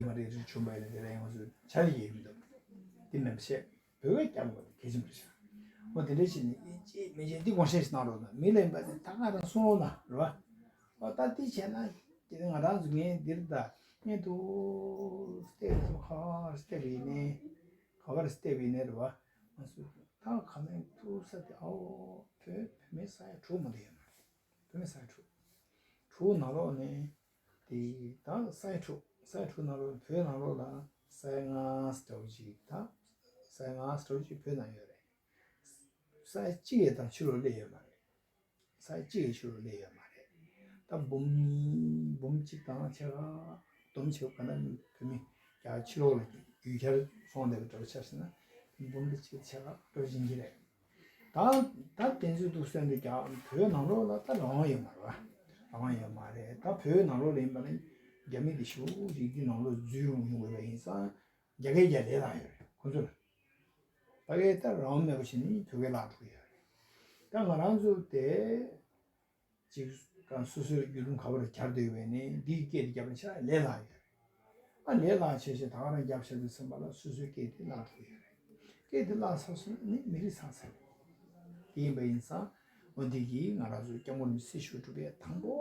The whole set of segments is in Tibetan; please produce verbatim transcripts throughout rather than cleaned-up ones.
མ་རེད། རི་བྱུང་བ་ཡིན་ན་དེ་ལ་ཡང་ཚོ་ཆ་ལ་ཡེ་མི་འདུག་དེ་མེད་པ་བྱས་བོད་སྐད་རྒྱབ་དགོས། དེ་གལ་ཆེན་པོ་རེད་ཤག་འོ་དེ་འདྲ་བྱས་ནས་ཅི་མི་བྱེད། འདི་དགོངས་བཞེས་ཤིག་གནང་རོགས་གནང་། མི་ལ་ཡིན་པ་དེ་ད་ག་རང་གསུང་རོགས་གནང་རེད་བ། འོ་ད་དེ་བྱས་ན་དེ་ང་རང་ཚོ་ངས་འདིར་ད་ངས་འདུག་སྟེགས་ལ་ཁ་བར་སྟེགས་པ་ཡིན་ནའི་ག་བར་སྟེགས་པ་ཡིན་ནའི་རེད་བ། ང་ཚོ་ད་ག་ནས་ཐུག་ས་དེ་ཨའོ་བོད་བོད་མི་ས་ཡ་དྲུག་མ་གཏོགས་ཡོད་མ་རེད། བོད་མི་ས་ཡ་དྲུག་དྲུག་ནང་ལོགས་ནས། དེ་ད་ས་ཡ་དྲུག་ས་ཡ་དྲུག་ནང་ལོགས་བོད་ནང་ལོགས་ལ་ས་ཡ་ལྔ་ཙམ་ཅིག་ད་ས་ཡ་ལྔ་ཙམ་ཅིག་བོད་ནང་ཡོད་རེད། ས་ཡ་གཅིག་ཡས་ད་ཕྱི་ལོགས་སླེབས་ཡོད་མ་རེད། ས་ཡ་གཅིག་ཡས་ཕྱི་ལོགས་སླེབས་ཡོད་མ་རེད། ད་འབུམ་གཉིས་འབུམ་གཅིག་དང་ཕྱེད་ཀ་བསྡོམས་བྱས་ག་ན་བོད་མི་རྒྱ་ཕྱི་ལོགས་ལ་རྒྱུས་ཁྱབ་སོང་བསྡད་པ་འདྲ་པོ་ཆགས་ཟིན་ན་འབུམ་གཅིག་ཕྱེད་ཀ་འདྲ་པོ་ཡིན་གྱི་རེད། ད་ད་དེ་ཚོའི་འདུག་སེ་འདི་རྒྱ་བོད་ནང་ལོགས་ལ་ད་རང་དབང་ཡོད་མ་རེད་བ། རང་དབང་ཡོད་མ་རེད། ད་བོད་ནང་ལོགས་ལ་ཡིན་པ་ན་རྒྱ་མི་དེ་ཞེ་པོ་ཅིག་གི་ནང་ལོགས་འཛུལ་ཡོང་ཡོང་དགོས་པ་ཡིན་ཙང་རྒྱ་སྐད་རྒྱག་ལས་སླ་ཡོད་རེད་ཁོང་ཚོ་ལ། ཕ་གིའི་ད་རང་དབང་མེད་པ་བྱས་ནས་བོད་སྐད་བརླག་འགྲོ་གི་ཡོད་རེད། ད་ང་རང་ཚོ་དེ། ཅིག་གང་སོ་སོའི་བརྒྱུད་རིམ་ག་པར་གྱར་སྡོད་པས་ནི་འདིའི་སྐད་དེ་རྒྱབ་ན་ཆ་ལས་སླ་ཡོད་རེད། ཨ་ལས་སླ་བྱས་བྱས་ད་ག་རང་རྒྱབ་བྱས་ཏེ་ཚང་མ་ལ་སོ་སོའི་སྐད་དེ་བརླག་འགྲོ་ཡོད་རེད། སྐད་དེ་བརླག་ཚར་སོང་ན་ནི་མི་རིགས་ཚང་ཚར་རེད། དེ་ཡིན་པ་ཡིན་ཙང་འོ་འདི་གིས་ང་རང་ཚོ་སྐྱབས་མགོན་རིན་པོ་ཆེ་སྲི་ཞུ་གྲུབ་པའི་དང་པོ་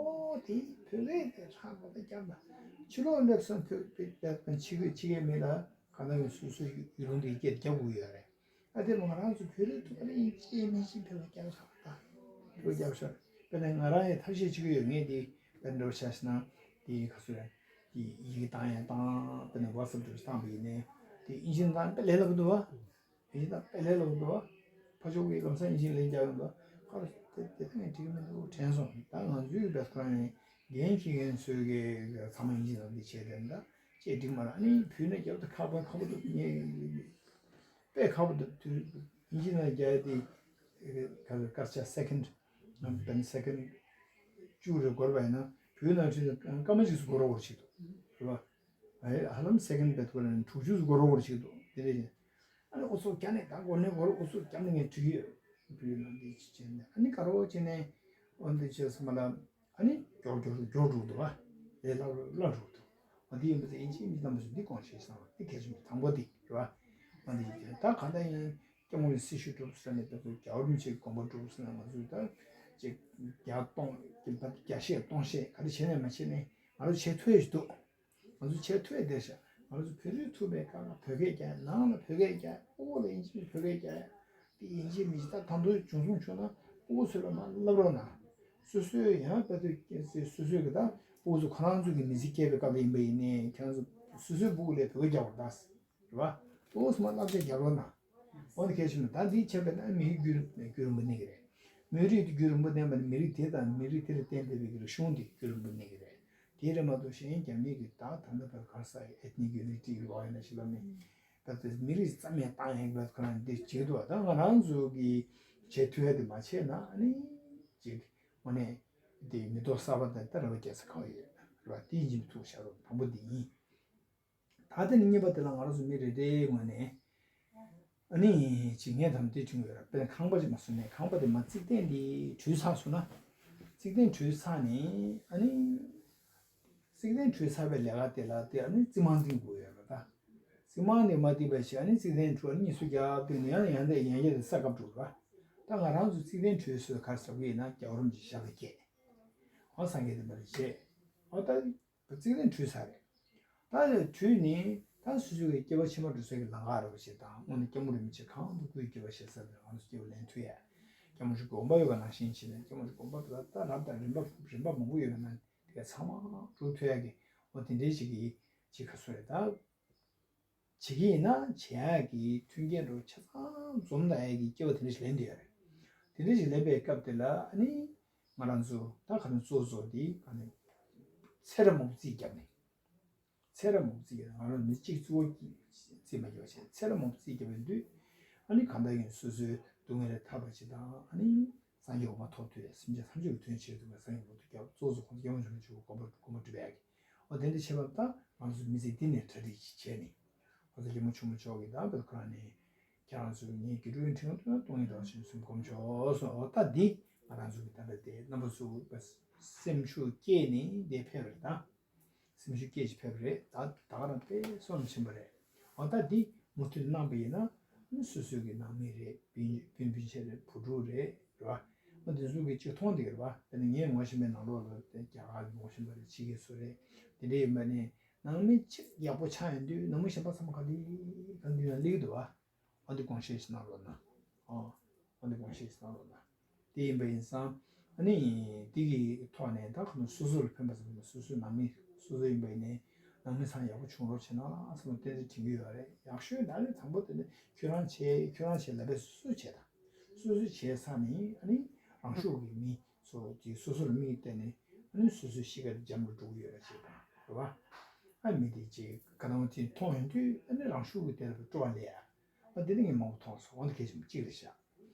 དེ་བོད་སྐད་དེ་ཧྲག་པ་དང་རྒྱབ་ན་ཕྱི་ལོགས་སླེབས་སོང་བོད་པའི་བོད་པ་ཕྱི་སྐད་ཕྱི་སྐད་མི་ལ་ག་ན་ཡོད་སོ་སོའི་ཡུལ་ལུང་དེའི་སྐད་རྒྱབ་དགོས་ཡོད་རེད། ཨ་དེ་ང་རང་ཚོ་བོད་རིགས་ཐུབ་པ་ལ་ཡིན་ཅེས་མིན་ཅེས་བོད་ལ་རྒྱབ་ཤོག་ད། བོད་རྒྱབ་ཤོག་དཔེར་ན་ང་རང་ཡང་ཐབས་ཤེས་བྱེད་ཀྱི་ཡོད། ངས་དེ་དཔེར་འདྲ་བོ་ཆ་བཞག་ན་དེ་ག་ཚོད་རེད། དེ་ཡི་གེ་བཏང་ཡང་བཏང་། དཔེར་ན་ཝ་ཊི་སེབ་འདྲ་བོ་བཏང་པ་ཡིན་ནའི་དེ་ཨིན་ཇི་ནང་བཏང་དཔེ་ལས་སླ་པོ་འདུག་བ། ཨིན་ཇི་ནང་དཔེ་ལས་སླ་པོ་འདུག་བ། ཕ་ཕྱོགས་ཀྱི་ལམ་སང་ཨིན་ཇི་ལན་རྒྱག་ཡོང་འདུག་ཁ་ལ་དེ་དེ་ལྟ་ངས་འགྲིག་གི་མི་འདུག་དྲན་སོང་། ད་ང་ཚོའི་བེད་ཁོ་རང་ནས་འགན་འཁྱེར་མཁན་ཚོས་ཀྱི་ཚང་མ་ཨིན་ཇི་ནང་འདི་བྱས་དེ་འདྲ་ཅེས་འགྲིག་མ་རེད། ཨ་ནི་བོད་ནས་རྒྱབ་ཏུ་ཁག་པོ་ཁག་པོ་འདུག་ངས། དཔེ་ཁག་པོ་འདུག་དུས་ཨིན་ཇི་ནང་རྒྱག་ཡ་དེ་ག་སྐར་ཆ་སེ་ཀེན་ཌི་བན་སེ་ཀེན་ཌི་བཅུ་རེ་འགོར་བ་ཡིན་ན་བོད་ནང་ཁྲིད་ན་སྐར་མ་གཅིག་སུ་འགོར་རོགས་ཅིག་འདུག་རེད་བ། ཨ་ཧ་ལམ་སེ་ཀེན་ཌི་བེད་ཁོ་ན་དྲུག་ཅུ་སུ་འགོར་རོགས་ཅིག་འདུག་དེ་རེད། ཨ་ནི་ཨུ་ཚུགས་རྒྱག་ནས་ད་འགོར་ནས་འགོར། ཨུ་ཚུགས་རྒྱག་ནས་ངས་བྲིས་ཡོད། བོད་ནང་འདི་ཅི་བྱས་ནས་ཨ་ནི་ག་རོགས་བྱས་ནས་འོ་འདི་བྱས་སོང་མ་ལ། ཨ་ནི་མགྱོགས་མགྱོགས་མགྱོགས་འགྲོ་འདུག་བ། ལས་སླ་སླ་འགྲོ་འདུག་འོ་དེ་ཡིན་པ་ཚེ་ཡིན་གཅིག་མི་གཏམ་པ་ཚོ་འདི་དགོངས་བཞེས་གནང་བ་འདི་གལ་ཆེན་པོ་དང་པོ་འདི་རེད་བ། འོ་འདི་ཡིན་ད་གང་ལྟར་ཡིན་སྐྱབས་མགོན་སྲི་ཞུ་གྲུབ་ཟེར་ནས་ད་དུང་རྒྱལ་བ་རིན་པོ་ཆེའི་དགོངས་པ་གྲུབ་ཟེར་ན་ང་ཚོས་ད་ཅིག་བརྒྱ་སྟོང་བརྒྱ་བཤད་སྟོང་བཤད་ག་རེ་བྱས་ནས་མ་བྱས་ནས་ང་ཚོ་བྱེད་ཐུབ་ཡ་ཞིག་འདུག་ང་ཚོ་བྱེད་ཐུབ་ཡ་བསྡད་ཤག་ང་ཚོ་བོད་རིགས་ཐུབ་པའི་སྐབས་ལ་བོད་སྐད་རྒྱག་ནང་ལ་བོད་སྐད་རྒྱག་ཕྲུ་གུ་ལ་ཨིན་ཇི་བོད་སྐད་རྒྱག་དེ་ཡིན་གཅིག་མིན་གཅིག་ད་ད་དུང་བྱུང་སོང་བྱུང་ན་ཕྲུ་གུ་ཚོ་ལ་མར་བསླབ་རོགས་གནང་། སོ་སོའི་ཡང་ད་དུང་སོ་སོའི་གི་ད་ཕྲུ་གུ་ཚོ་ཁོ་རང་ཚོ་གི་མི་ཚེ་སྐྱེལ་བའི་སྐབས་ལ་ཡིན་པ་ཡིན་ནའི་ཁྱེད་རང་ཚོ་སོ་སོའི་ཕྲུ་གུ་ལ་བོད་སྐད་རྒྱག་པར་གདའ། རེད་བ། ཕྲུ་གུ་ཚོ་མར་བསླབ་བྱ་རྒྱག་རོགས་གནང་། འོ་ན་གལ་ཆེ་ན་ད་འདི་བྱས་པས་ན་མི་རིགས་རྒྱུད་རིང་རྒྱུད་རིང་པོ་གནས་ཀྱི་རེད། མི་རིགས་དེ་རྒྱུད་རིང་པོ་གནས་པ་ནི་མི་རིགས་དེ་དང་མི་རིགས་དེ་ལ་བརྟེན་བསྡད་པའི་གི་རིག་གཞུང་དེ་རྒྱུད་རིང་པོ་གནས་ཀྱི་རེད། དེ་རེད་མ་གཏོགས་གཞན་རྒྱ་མི་གི་ད་ད་ལྟ་བར་ག་རེ་ཟེར་ethnic unity ཡོད་པ་ཡིན་ན་ཞིག་ལབ་ནས། ད་ལྟ་མི་རིགས་རྩ་མེད་བཏང་ཡག་གི་ཁོ་རང་འདི་བྱེད་འདུག་ད་ང་རང་ཚོ་གི་བྱེད་ཐུབ་ཡ་དེ་མ་བྱས་ན་ཨ་ནི་ཅིག་དངོས་གནས་དེ་མི་ཐོག་གསར་པ་དང་ད་རེ་བ་རྒྱག་ས་གང་ཡོད་རེད་བ། དེ་ཡིན་གཅིག་མིན་གཅིག་བྱ་རོགས་དང་པོ་འདི་ཡིན། ད་དེ་ནི་གཉིས་པ་དེ་ལ་ང་རང་ཚོ་མི་རེ་རེའི་ངོས་ནས་ཨ་ནི་ཅིག་ངས་དམ་དེ་བྱུང་ཡོད་ར། དཔེར་ན་ཁང་པ་ཅིག་མ་བཟོས་ནས་ཁང་པ་དེ་མ་རྩིག་སྟེང་འདི་བྲུས་ཚར་སོང་ན། རྩིག་སྟེང་བྲུས་ཚར་ནས་ཨ་ནི། རྩིག་སྟེང་བྲུས་ཚར་བའི་ལས་ཀ་དེ་ལ་དེ་ཨ་ནི་རྩིག་རྨང་བཏིང་དགོས་ཡོད་རེད་ད། རྩིག་རྨང་དེ་མ་བཏིང་བ་ཞིག་ཨ་ནི་རྩིག་སྟེང་བྲུས་ཨ་ནི་གཉིས་སུ་རྒྱབ་བཏིང་ནས་ཡང་ཡང་དེ་ཡང་བསྐྱར་དེ་ས་བཀབ་འགྲོ་ར། ད་ང་རང་ཚོ་རྩིག་སྟེང་བྲུས་སོ་གར་ཟ་གི་ཡིན་ན་རྒྱལ་བ་རིན་པོ་ཆེ་ཞབས་ལ་བཀལ། འོ་སངས་རྒྱས་བསྟན་པ་ལ་བཞེས། འོ་ད་རྩིག་སྟེང་བྲུས་ཚར་རེད། ད་བྲུས་ནས་ད་སོ་སོ་གི་སྐྱེ་བ་ཕྱི་མ་འགྲོ་སའི་གི་ལམ་ཁ་རེད་པ་ཞེས་དང་དངོས་གནས་སྐྱབས་མགོན་རིན་པོ་ཆེ་གང་དུ་སྐུའི་སྐྱེ་བ་བཞེས་ས་དེར་ང་ཚོ་སྐྱེ་བ་ལེན་ཐུབ་ཡ། སྐྱབས་མགོན་ཆེན་དགོངས་པ་ཡོད་པ་ནང་བཞིན་བྱས་ནས་སྐྱབས་མགོན་ཆེན་དགོངས་པ་དེ་ལ་ད་རབ་དང་རིམ་པ་རིམ་པ་མང་པོ་ཡོད་པ་ན་དེ་ག་ཚང་མ་སྒྲུབ་ཐུབ་ཡག་གི་འོ་དེ་འདྲའི་ཞིག་གི་ཅིག་ག་ཚོད་རེད་ད། བྱེད་ཀྱི་ཡིན་ན་བྱེད་ཡག་གི་མཐུན་རྐྱེན་འགྲོ་ཆ་ཚང་འཛོམས་ད་ཡག་གི་སྐྱེ་བ་དེ་འདྲ་ཞིག་ལེན་འདོད་ཡ་རེད། དེ་འདྲ་ཞིག་ལེན་པའི་སྐབས་དེ་ལ་ཨ་ནི་ང་རང་ཚོ་ད་ག་ནས་གཙོ་གཙོ་དེ་ག་ནས་ཚེ་རབས་མང་པོ་རྩིས་བརྒྱབ་ནས། ཚེ་རབས་མང་པོ་རྩིས་བརྒྱབ་ནས་ང་རང་མི་གཅིག་གཙོ་བོ་རྩིས་མ་བརྒྱབ་པ་བྱས་ཚེ་རབས་མང་པོ་རྩིས་བརྒྱབ་པའི་དུས་ཨ་ནི་གང་ལྟར་ཡིན་སོ་སོའི་སྡུག་བསྔལ་ལས་ཐར་བ་ཞིག་དང་ཨ་ནི་སངས་རྒྱས་གོ་འཕང་ཐོབ་ཐུབ་ཡ་སེམས་ཅན་ཐམས་ཅད་ཀྱི་དོན་བྱེད་ཐུབ་པའི་སངས་རྒྱས་གོ་འཕང་ཐོབ་ཡ་གཙོ་བོ་གཙོ་བོ་ཁོང་ཚོ་སྐྱབས་མགོན་ཆེན་པོ་མཆོག་གི་དགོངས་པ་དགོངས་པ་སྒྲུབ་ཡ་གི་འོ་དེ་འདྲ་བྱས་པ་ད་ང་ཚོ་མི་ཚེ་འདི་ནས་གྲ་སྒྲིག་ཅིག་བྱས་ནས་འོ་ད་རྒྱལ་མོ་ཆུང་མ་མཆོག་གིས་ད་བོད་ཁོ་རང་ནས་ཁྱེད་རང་ཚོ་ངའི་དགེ་ཕྲུག་ཡིན་ཁྲིད་ཡོང་དུས་ན་གཏོང་ཡིན་རོགས་ཞེས་གསུང་དགོངས་མཆོག་གསུངས། འོ་ད་འདི་ང་རང་ཚོ་གི་ད་ལྟ་དེ་རྣམ་པ་ཚོ་སེམས་ཤུགས་སྐྱེས་ནས་འདི་ཕེབས་པ་རེད་ད། སེམས་ཤུགས་སྐྱེད་ཅིག་ཕེབས་རེད། ད་ད་ག་རང་དཔེ་བསོད་ནམས་ཆེན་པོ་རེད། འོ་ད་འདི་མུ་མཐུད་གནང་པ་ཡིན་ན་སོ་སོའི་གི་ནང་མི་རེད། སྤུན་སྤུན་སྤུན་མཆེད་རེད། བུ་ཕྲུག་རེད། རེད་བ། ཨ་འདི་ཚོ་གི་གཅིག་མཐོང་བསྡད་ཀྱི་རེད་བ། དེ་ནི་ངས་ངོ་ཤེས་པའི་ནང་ལོགས་ལ་དེ་རྒྱ་གར་ལ་ངོ་ཤེས་པ་རེད། ཕྱི་རྒྱལ་སུ་རེད། དེ་འདྲ་ཡིན་པ་ནི་ནང་མི་གཅིག་ཡག་པོ་ཆགས་ཡོང་དུས་ནང་མི་གཞན་པ་ཚང་མ་ག་ལེ་ག་ལེ་ཡང་སླེབས་ཀྱི་འདུག་བ། ཨ་འདི་དགོངས་བཞེས་ཤིག་གནང་རོགས་གནང་། ཨོ། ཨ་འདི་དགོངས་བཞེས་ཤིག་གནང་རོགས་གནང་། དེ་ཡིན་པ་ཡིན་ཙང་ཨ་ནི་དེ་གི་ཐོག་ནས་ད་ཁོ་ན་སོ་སོ་ལ་ཕན་པ་ཙམ་མིན་པ། སོ་སོའི་ནང་མི་སོ་སོ་ཡིན་པ་ཡིན་ནའི་ནང་མི་ཚང་ཡག་པོ་བྱུང་རོགས་བྱེད་གནང་བསམ་བློ་ཏན་ཏན་དྲན་གྱི་ཡོད་རེད། ཡག་ཤོས་ད་ནི་དང་པོ་དེ་ནི་ཁྱོད་རང་བྱས་ཁྱོད་རང་བྱས་ལབ་པའི་སོ་སོས་བྱས་དང་། སོ་སོས་བྱས་ཚར་ནས་ཨ་ནི་རང་ཤུགས་ཀྱིས་མི་ཚོ་དེ་སོ་སོ་ལ་མིག་བལྟས་ནས་ཨ་ནི་སོ་སོའི་གཤིས་ཀ་དེ་འཇམ་རུ་འགྲོ་གི་ཡོད་རེད་ཅེས་དང་རེད་བ། ཨ་མི་དེ་ཅིག་ག་ནང་དེ་མཐོང་ཡོང་དུས་ཨ་ནི་རང་ཤུགས་ཀྱིས་དེ་ལ་སྤྲོ་བ་སླེབས་ཡ། ཨ་དེ་ནི་ངས་མང་པོ་མཐོང་སོང་། འོ་ན་གལ་ཆེན་པོ་གཅིག་རེད་ཤག་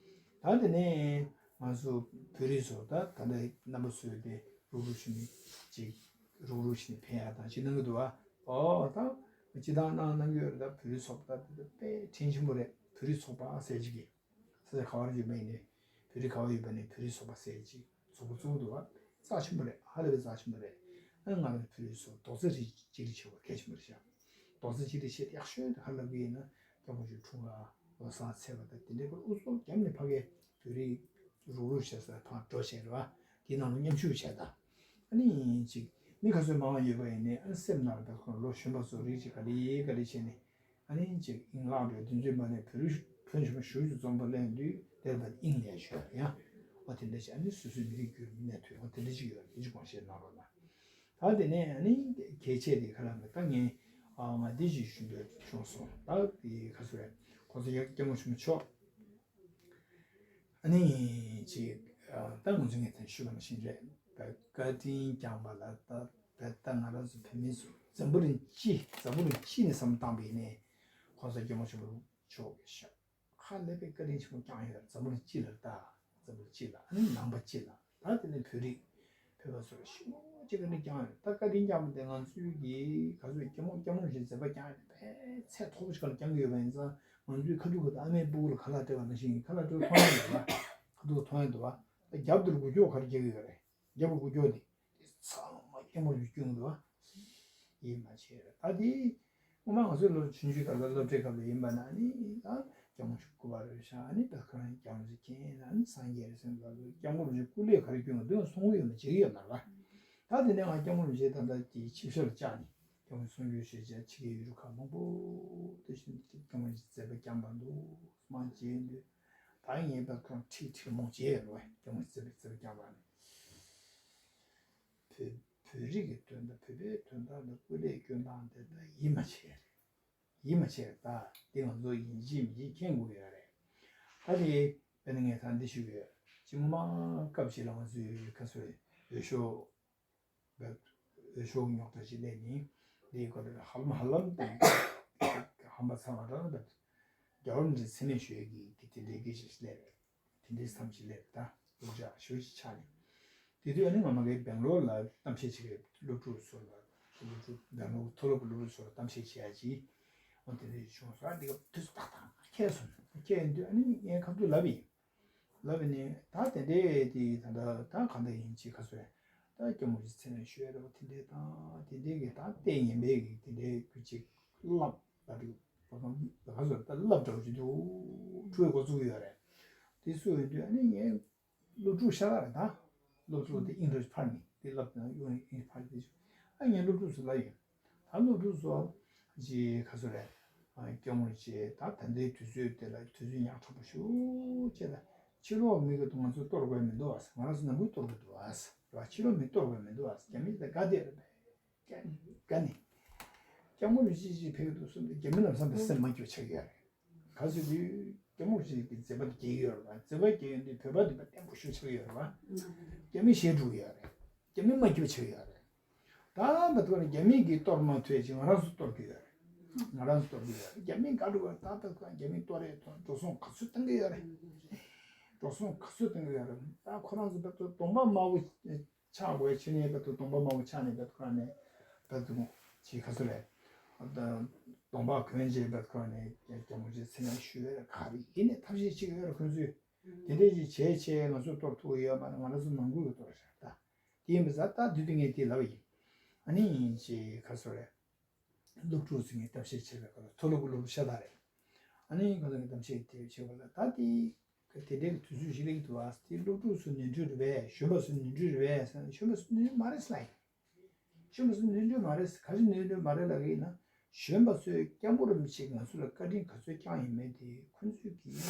ད་དེ་ནས་ང་ཚོ་བོད་རིགས་ཚོ་ད་ད་ལྟ་རྣམ་པ་ཚོས་དེ་རུག་རུག་བྱས་ནས་ཅིག་རུག་རུག་བྱས་ནས་ཕན་ཡ་དང་ཅིག་གནང་གི་འདུག་བ། ཨོ་ད་སྤྱི་བཏང་གནང་གནང་གི་ཡོད་རེད། ད་བོད་རིགས་ཚོགས་པ་ད་དེ་དཔེ་དྲིན་ཆེན་པོ་རེད། བོད་རིགས་ཚོགས་པ་ཟེར་གྱི་གི་ས་ཆ་ག་བར་ཡོད་པ་ཡིན་ནའི་བོད་རིགས་ག་བར་ཡོད་པ་ནས་བོད་རིགས་ཚོགས་པ་ཟེར་ཅིག་ཚོགས་པ་བཙུགས་འདུག་བ། རྩ་ཆེན་པོ་རེད། ཧ་ལས་པའི་རྩ་ཆེན་པོ་རེད། ཨ་ང་རང་བོད་རིགས་ཚོ་རྡོག་རྩ་གཅིག་སྒྲིལ་བྱེད་པ་གལ་ཆེན་པོ་རེད་ཤག་རྡོག་རྩ་གཅིག་སྒྲིལ་བྱེད་ཡག་ཤོས་དེ་ག་རེ་ལབ་ཀྱི་ཡིན་ན་སྐྱབས་མགོན་ཆེན་པོའི་འཁྲུངས་སྐར་ལོ་གསར་ཚེས་པ་དང་དེ་འདྲའི་སྐོར་ཨུ་ཚུགས་བརྒྱབ་ནས་ཕ་གིའི་བོད་རིགས་རུག་རུག་བྱེད་སར་ཕར་འགྲོ་བྱས་རེད་བ། དེའི་ནང་ལ་མཉམ་ཞུགས་བྱས་དང་། ཨ་ནི་ཅིག་མི་ག་ཚོད་མང་བ་ཡོད་པ་ཡིན་ནའི་ཨ་ནི་སེམས་ནང་ལ་བས་ཁོང་ལོ་གཞོན་པ་ཚོ་རིགས་ཅིག་ག་ལེ་ག་ལེ་བྱས་ནས། ཨ་ནི་ཅིག་དབྱིངས་ལག་འགྲོའི་དུས་ཚོད་མ་ནས་བོད་རིགས་བོད་ཆུང་ཞུ་རྒྱུ་འཛོམས་པ་གླེང་དུས་དེར་བར་དབྱིངས་ལས་ཞོར་ཡང་། འོ་དེ་འདྲ་ཞིག་ཨ་ནི་སོ་སོའི་མི་རིགས་བརྒྱུད་གནས་ཐུབ་འོ་དེ་འདྲ་ཞིག་ཡོད་རེད། དེ་ཅིག་དགོངས་བཞེས་གནང་རོགས་གནང་། ད་དེ་ནས་ཨ་ནི་གལ་ཆེ་དེ་ག་ལ་མེད། ད་ངས་ཨ་ང་འདི་ཞིག་ཞུ་འདོད་བྱུང་སོང་། ད་དེ་ག་ཚོད་རེད། ཁོང་ཚོ་ཡར་སྐྱབས་མགོན་ཆེན་པོ་མཆོག་ཨ་ནི་ཅིག་ཨ་ད་ང་ཚོ་ངས་ད་ཞུ་བ་ནང་བཞིན་རེད། བཀའ་དྲིན་བསྐྱངས་པ་ལ་ད་ད་ད་ང་རང་ཚོ་བོད་མི་ཚོ་འཛམ་བུ་གླིང་སྤྱི་འཛམ་བུ་གླིང་སྤྱི་ནས་བསམ་བློ་བཏང་པ་ཡིན་ནའི་ཁོང་ཚོ་སྐྱབས་མགོན་ཆེན་པོ་མཆོག་གིས་ཤ་ཧ་ལས་པའི་བཀའ་དྲིན་ཆེན་པོ་བསྐྱངས་ཡོད་རེད། འཛམ་བུ་གླིང་སྤྱི་ལ་ད་འཛམ་བུ་གླིང་སྤྱི་ལ་ཨ་ནི་ནང་པ་སྤྱི་ལ་ད་དེ་ནས་བོད་རིགས་བོད་པ་ཚོ་ལ་ཞེ་པོ་ཅིག་བཀའ་དྲིན་བསྐྱངས་ཡོད་རེད། ད་བཀའ་དྲིན་བསྐྱངས་པ་དེ་ང་ཚོའི་གི་ག་ཚོད་སྐྱབས་མགོན་སྐྱབས་མགོན་རིན་པོ་ཆེས་མཛད་པ་བསྐྱངས་ཡོད་རེད། དཔེ་ཚད་མཐོ་པོ་ཞིག་ལ་བསྐྱངས་ཡོད་པ་ཡིན་ཙང་ང་ཚོའི་ཁ་ཐུག་གི་ད་ཨ་མའི་སྤུ་གུ་ལ་ཁ་ལག་སྤྲད་པ་ནང་བཞིན་ཁ་ལག་སྤྲད་མཐོང་ཡོད་རེད་བ། ཁ་ཐུག་མཐོང་ཡོད་འདུག་བ། རྒྱབ་དུ་འགུལ་སྐྱོད་ག་རེ་རྒྱག་གི་ཡོད་རེད། རྒྱབ་ཀྱི་འགུལ་སྐྱོད་དེ། དེ་ཚང་མ་སྐྱབས་མགོན་རིན་པོ་ཆེས་བསྐྱངས་འདུག་བ། ཡིད་མ་ཆེས་རེད། ད་དེ་སྔོན་མ་ང་ཚོའི་སློབ་ཆུང་ཆུང་སྐབས་ལ་སློབ་གྲྭའི་སྐབས་ལ་ཡིན་པ་ན་ནི་ད་སྐྱབས་མགོན་ཆེན་པོ་སྐུ་པར་རེ་བཞག་ཨ་ནི་ད་ཁོ་རང་སྐྱབས་མགོན་ཆེན་མཁྱེན་ཨ་ནི་སངས་རྒྱས་རེ་ཟེར་འདུག་སྐྱབས་མགོན་རིན་པོ་ཆེས་སྐུ་ལས་ག་རེ་བསྐྱོན་ག་དེ་ཡང་གསུང་གི་ཡོད་མ་བྱེད་ཀྱི་ཡོད་མ་རེད་བ། ད་དེ་ནས་ང་སྐྱབས་མགོན་རིན་པོ་ཆེ་ད་ལྟ་དེ་ཆིབས་ཞབས་ལ་བཅར་ནས་སྐྱབས་མགོན་གསུང་ཆོས་ཞུས་བྱས་ཕྱི་རྒྱལ་ཡུལ་གྲུ་ཁག་མང་པོ་དེ་བཞིན་སྐྱབས་མགོན་རིན་པོ་ཆེས་མཛད་པ་བསྐྱངས་པ་འདུག་མང་བྱས་འདུག་ད་ངས་ད་ཁོང་ཁྲིད་ཁྲིད་མང་བྱས་ཡོད་རེད་བ། སྐྱབས་མགོན་རིན་པོ་ཆེས་མཛད་པ་བསྐྱངས་པ་ནི། བོད་བོད་རིགས་ཀྱི་དོན་དག་བོད་པའི་དོན་དག་ལ་སྐུ་ལས་སྐྱོན་སྟངས་དེ་ད་ཡིད་མ་ཆེས་རེད། ཡིད་མ་ཆེས་རེད། ད་དེ་ང་ཚོ་ཡིན་གཅིག་མིན་གཅིག་མཁྱེན་དགོས་ཡོད་རེད། ད་དེ་དཔེར་ན་ངས་ད་འདི་ཞུ་གི་ཡོད། སྤྱི་མ་སྐབས་ཤིག་ལ་ང་ཚོའི་ཁ་སོའི་འོས་ཤོག་བོད་འོས་ཤོག་རྙོག་དྲ་ཞིག་སླེབས་ནས་འདིའི་སྐོར་ལ་ཧ་ལམ་ཧ་ལམ་དེ་ཧམ་པ་ཚ་བ་རང་བོད་རྒྱལ་བ་རིན་པོ་ཆེ་མཚན་གནས་ཞུ་ཡས་ཀྱི་དེ་དེ་འདྲའི་སྐད་ཆ་ཞིག་སླེབས་རེད། དེ་འདྲའི་བསམ་གཞིག་སླེབས་ད་སློབ་གྲྭ་ཞུ་ཞིག་ཆགས་ནས། དེ་དུས་ཨ་ནི་ང་མ་གིའི་སྦེང་ལོར་ལ་གཏམ་བཤད་བྱེད་པའི་སློབ་ཕྲུག་ཚོ་ལ་སློབ་ཕྲུག་སྦེང་ལོར་མཐོ་སློབ་ཀྱི་སློབ་ཕྲུག་ཚོ་ལ་གཏམ་བཤད་བྱེད་ཡ་ཅིག་འོ་དེ་འདྲ་ཞིག་བྱུང་སོང་། ཨ་འདི་སྐབས་དུས་ཚོད་ཏག་ཏག་འཁེལ་སོང་། འཁེལ་ཡོང་དུས་ཨ་ནི་ངས་ཁ་ཐུག་ལབ་ཡིན། ལབ་ཡིན་ནས་ད་དེ་འདྲའི་དེ་ད་ལྟ་ད་གང་འདྲ་ཡིན་ཅིག་ཁ་སོ་ད་སྐྱབས་མགོན་རིན་པོ་ཆེ་མཚན་གནས་ཞུ་ཡ་རེད་བ། དེ་འདྲའི་ད་དེ་འདྲའི་གི་ད་ལྟས་ངན་པའི་གི་དེ་འདྲའི་ཁུ་ཅིག་ལབ་ད་འདྲ་ཁ་སོ་ད་ལབ་འདྲ་བོ་ཅིག་འདུག་འཁྲུག་པའི་འགོ་བཙུགས་ཡོད་རེད། དེ་སུ་ཡོད་དུས་ཨ་ནི་ངས་སློབ་ཕྲུག་ཤ་སྟག་རེད་ད། སློབ་ཕྲུག་དེ་ཨིན་རུ་ཕར་ནི་དེ་ལབ་དང་གཡོན་ཨིན་ཕར་དེ་ཨ་ངས་སློབ་ཕྲུག་ཚོ་ལབ་ཡིན། ད་སློབ་ཕྲུག་ཚོ་ཅི་ག་ཚོད་རེད། སྐྱབས་མགོན་རིན་པོ་ཆེ་ད་ད་ལྟའི་དུས་ཚོད་དེ་ལ་དུས་ཚོད་ཉག་ཕྲ་པོ་ཞིག་བྱས་ད་ཕྱི་ལོགས་མི་གི་ང་ཚོ་གཏོར་དགོས་མི་འདུག་ཨ། ང་རང་ཚོ་ནང་ཁུལ་གཏོར་དགོས་འདུག་ཨ། རེད་བ། ཕྱི་ལོགས་མི་གཏོར་དགོས་མི་འདུག་ཨ། རྒྱ་མི་དེ་དགའ་བསྡད་རེད་པས། དགའ་ནི། སྐྱབས་མགོན་རིན་པོ་ཆེ་ཕེབས་འདུག་གསུངས་ཏེ་རྒྱ་མི་ལམ་སང་དེ་སེམས་མ་སྐྱོ་ཆགས་ཡོད་རེད། ག་ཚོད་དུས་སྐྱབས་མགོན་རིན་པོ་ཆེ་གི་མཛད་པ་དེ་རྒྱས་ཡོད་རེད་བ། མཛད་པ་རྒྱས་ཡོད་དུས་བོད་པ་དེ་བ་བརྟན་པོ་ཞིག་ཆགས་ཡོད་རེད་བ། རྒྱ་མི་ཞེད་འགྲོ་ཡོད་རེད། རྒྱ་མི་མ་སྐྱིད་པ་ཆགས་ཡོད་རེད། ད་བར་དུ་རྒྱ་མི་གིས་གཏོར་མ་ཐུབ་ཅིག་ང་རང་ཚོ་གཏོར་གི་ཡོད་རེད། ང་རང་ཚོ་གཏོར་གི་ཡོད་རེད། རྒྱ་མི་དགའ་འགྲོ་བ་ད་བར་དུ་རྒྱ་མི་གཏོར་རེད་དང་འགྲོ་སོང་ག་ཚོད་བཏང་གི་ཡོད་རེད། འགྲོ་སོང་ག་ཚོད་བཏང་གི་ཡོད་རེད། ད་ཁོ་རང་ཚོ་བར་དུ་གདོང་པ་དམར་པོ་ཆགས་དགོས་ཕྱི་ནས་བར་དུ་གདོང་པ་དམར་པོ་ཆགས་ནས་བར་དུ་ཁོ་རང་ནས་བར་དུ་ཅིག་ག་ཚོད་རེད། གདོང་པ་གོན་བྱས་བར་དུ་ཁོ་རང་ནས་རྒྱ་མོ་ཆེ་མཚན་ལ་ཞུ་ཡོད་རེད། ག་རེ་ཡིན་ནས་ཐབས་ཤེས་བྱེད་ཀྱི་ཡོད་རེད་ཁོ་ཚོས། དེ་འདྲས་ཅིག་བྱས་བྱས་ང་ཚོ་གཏོར་ཐུབ་ཀྱི་ཡོད་མ་རེད། ང་རང་ཚོ་ནང་ཁུལ་གྱི་གཏོར་ཤག་ད། དེ་ཡིན་པ་ཟ་ད་དུས་དེ་ངས་དེ་ལབ་ཡིན། ཨ་ནི་ཅིག་ག་རེ་ཟེར་རེད། སློབ་ཕྲུག་ཚོ་གིས་གཏམ་བཤད་བྱེད་པའི་སྐབས་ལ་མཐོ་སློབ་ཀྱི་སློབ་ཕྲུག་ཤ་སྟག་རེད། ཨ་ནི་ཁོང་ཚོ་གིས་གཏམ་བཤད་དེ་བྱེད་པ་ལ་ད་དེ་དེ་འདྲའི་དུས་ཚོད་ཞིག་སླེབས་འདུག་ཨ། དེ་སློབ་ཕྲུག་ཚོ་ནོར་འཁྲུལ་རེད་པས། གཞོན་པ་ཚོ་ནོར་འཁྲུལ་རེད་པས་ཟེར་ན། གཞོན་པ་ཚོ་ནོར་འཁྲུལ་མ་རེད་ཟེར་ལབ་ཡིན། གཞོན་པ་ཚོ་ནོར་འཁྲུལ་མ་རེད། ག་རེ་ནོར་འཁྲུལ་མ་རེད་ལབ་ཀྱི་ཡིན་ན། གཞོན་པ་ཚོས་སྐྱབས་མགོན་རིན་པོ་ཆེས་ང་ཚོ་ལ་བཀའ་དྲིན་ག་ཚོད་བསྐྱངས་ཡིན་མེད་དེ་ཁོང་ཚོས་ཀྱིས་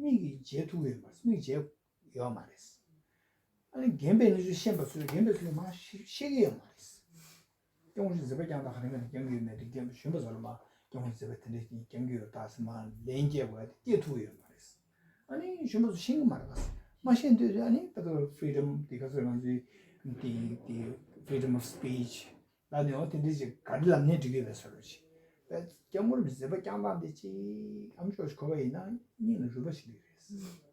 མིག་གིས་མཇལ་ཐུབ་ཀྱི་ཡོད་མ་རེད། མིག་མཇལ་ཡོད་མ་རེད། ཨ་ནི་རྒན་པས་གནས་ཚུལ་ཤེས་པ་ཚོས་རྒན་པ་ཚོས་མར་ཤེས་ཤེས་ཀྱི་ཡོད་མ་རེད། སྐྱབས་མགོན་རིན་པོ་ཆེས་མཛད་པ་བསྐྱངས་སྟངས་ག་རེ་མེད་ན་བསྐྱངས་ཀྱི་ཡོད་མེད་དེ། རྒན་པ་གཞོན་པ་ཚོ་ལ་མར་སྐྱབས་མགོན་རིན་པོ་ཆེས་མཛད་པ་དེ་འདྲ་ཞིག་བསྐྱངས་ཀྱི་ཡོད་ད་ཟེར་མར་ལན་བརྒྱབ་པ་དེ་སྐྱེལ་ཐུབ་ཀྱི་ཡོད་མ་རེད། ཨ་ནི་གཞོན་པ་ཚོས་ཤེས་ཀྱི་མ་རེད་པ། མ་ཤེས་དུས་ཨ་ནི་ད་ལྟ་freedom དེ་ག་ཚོད་ང་ཚོའི་དེ་དེ་freedom of speech ལ་ནི་འོ་དེ་འདྲ་ཞིག་ག་རེ་ལབ་ནས་འགྲིག་གི་ཡོད་པའི་བཟོ་འདྲ་ཞིག་ད་སྐྱབས་མགོན་རིན་པོ་ཆེས་མཛད་པ་བསྐྱངས་སྟངས་དེ་ཅིག་ཨ་མཆོག་ཞིག་གོ་བ་ཡིན་ན་སྙིང་ལ་རུས་པ་ཞིག་སླེབས་རེད།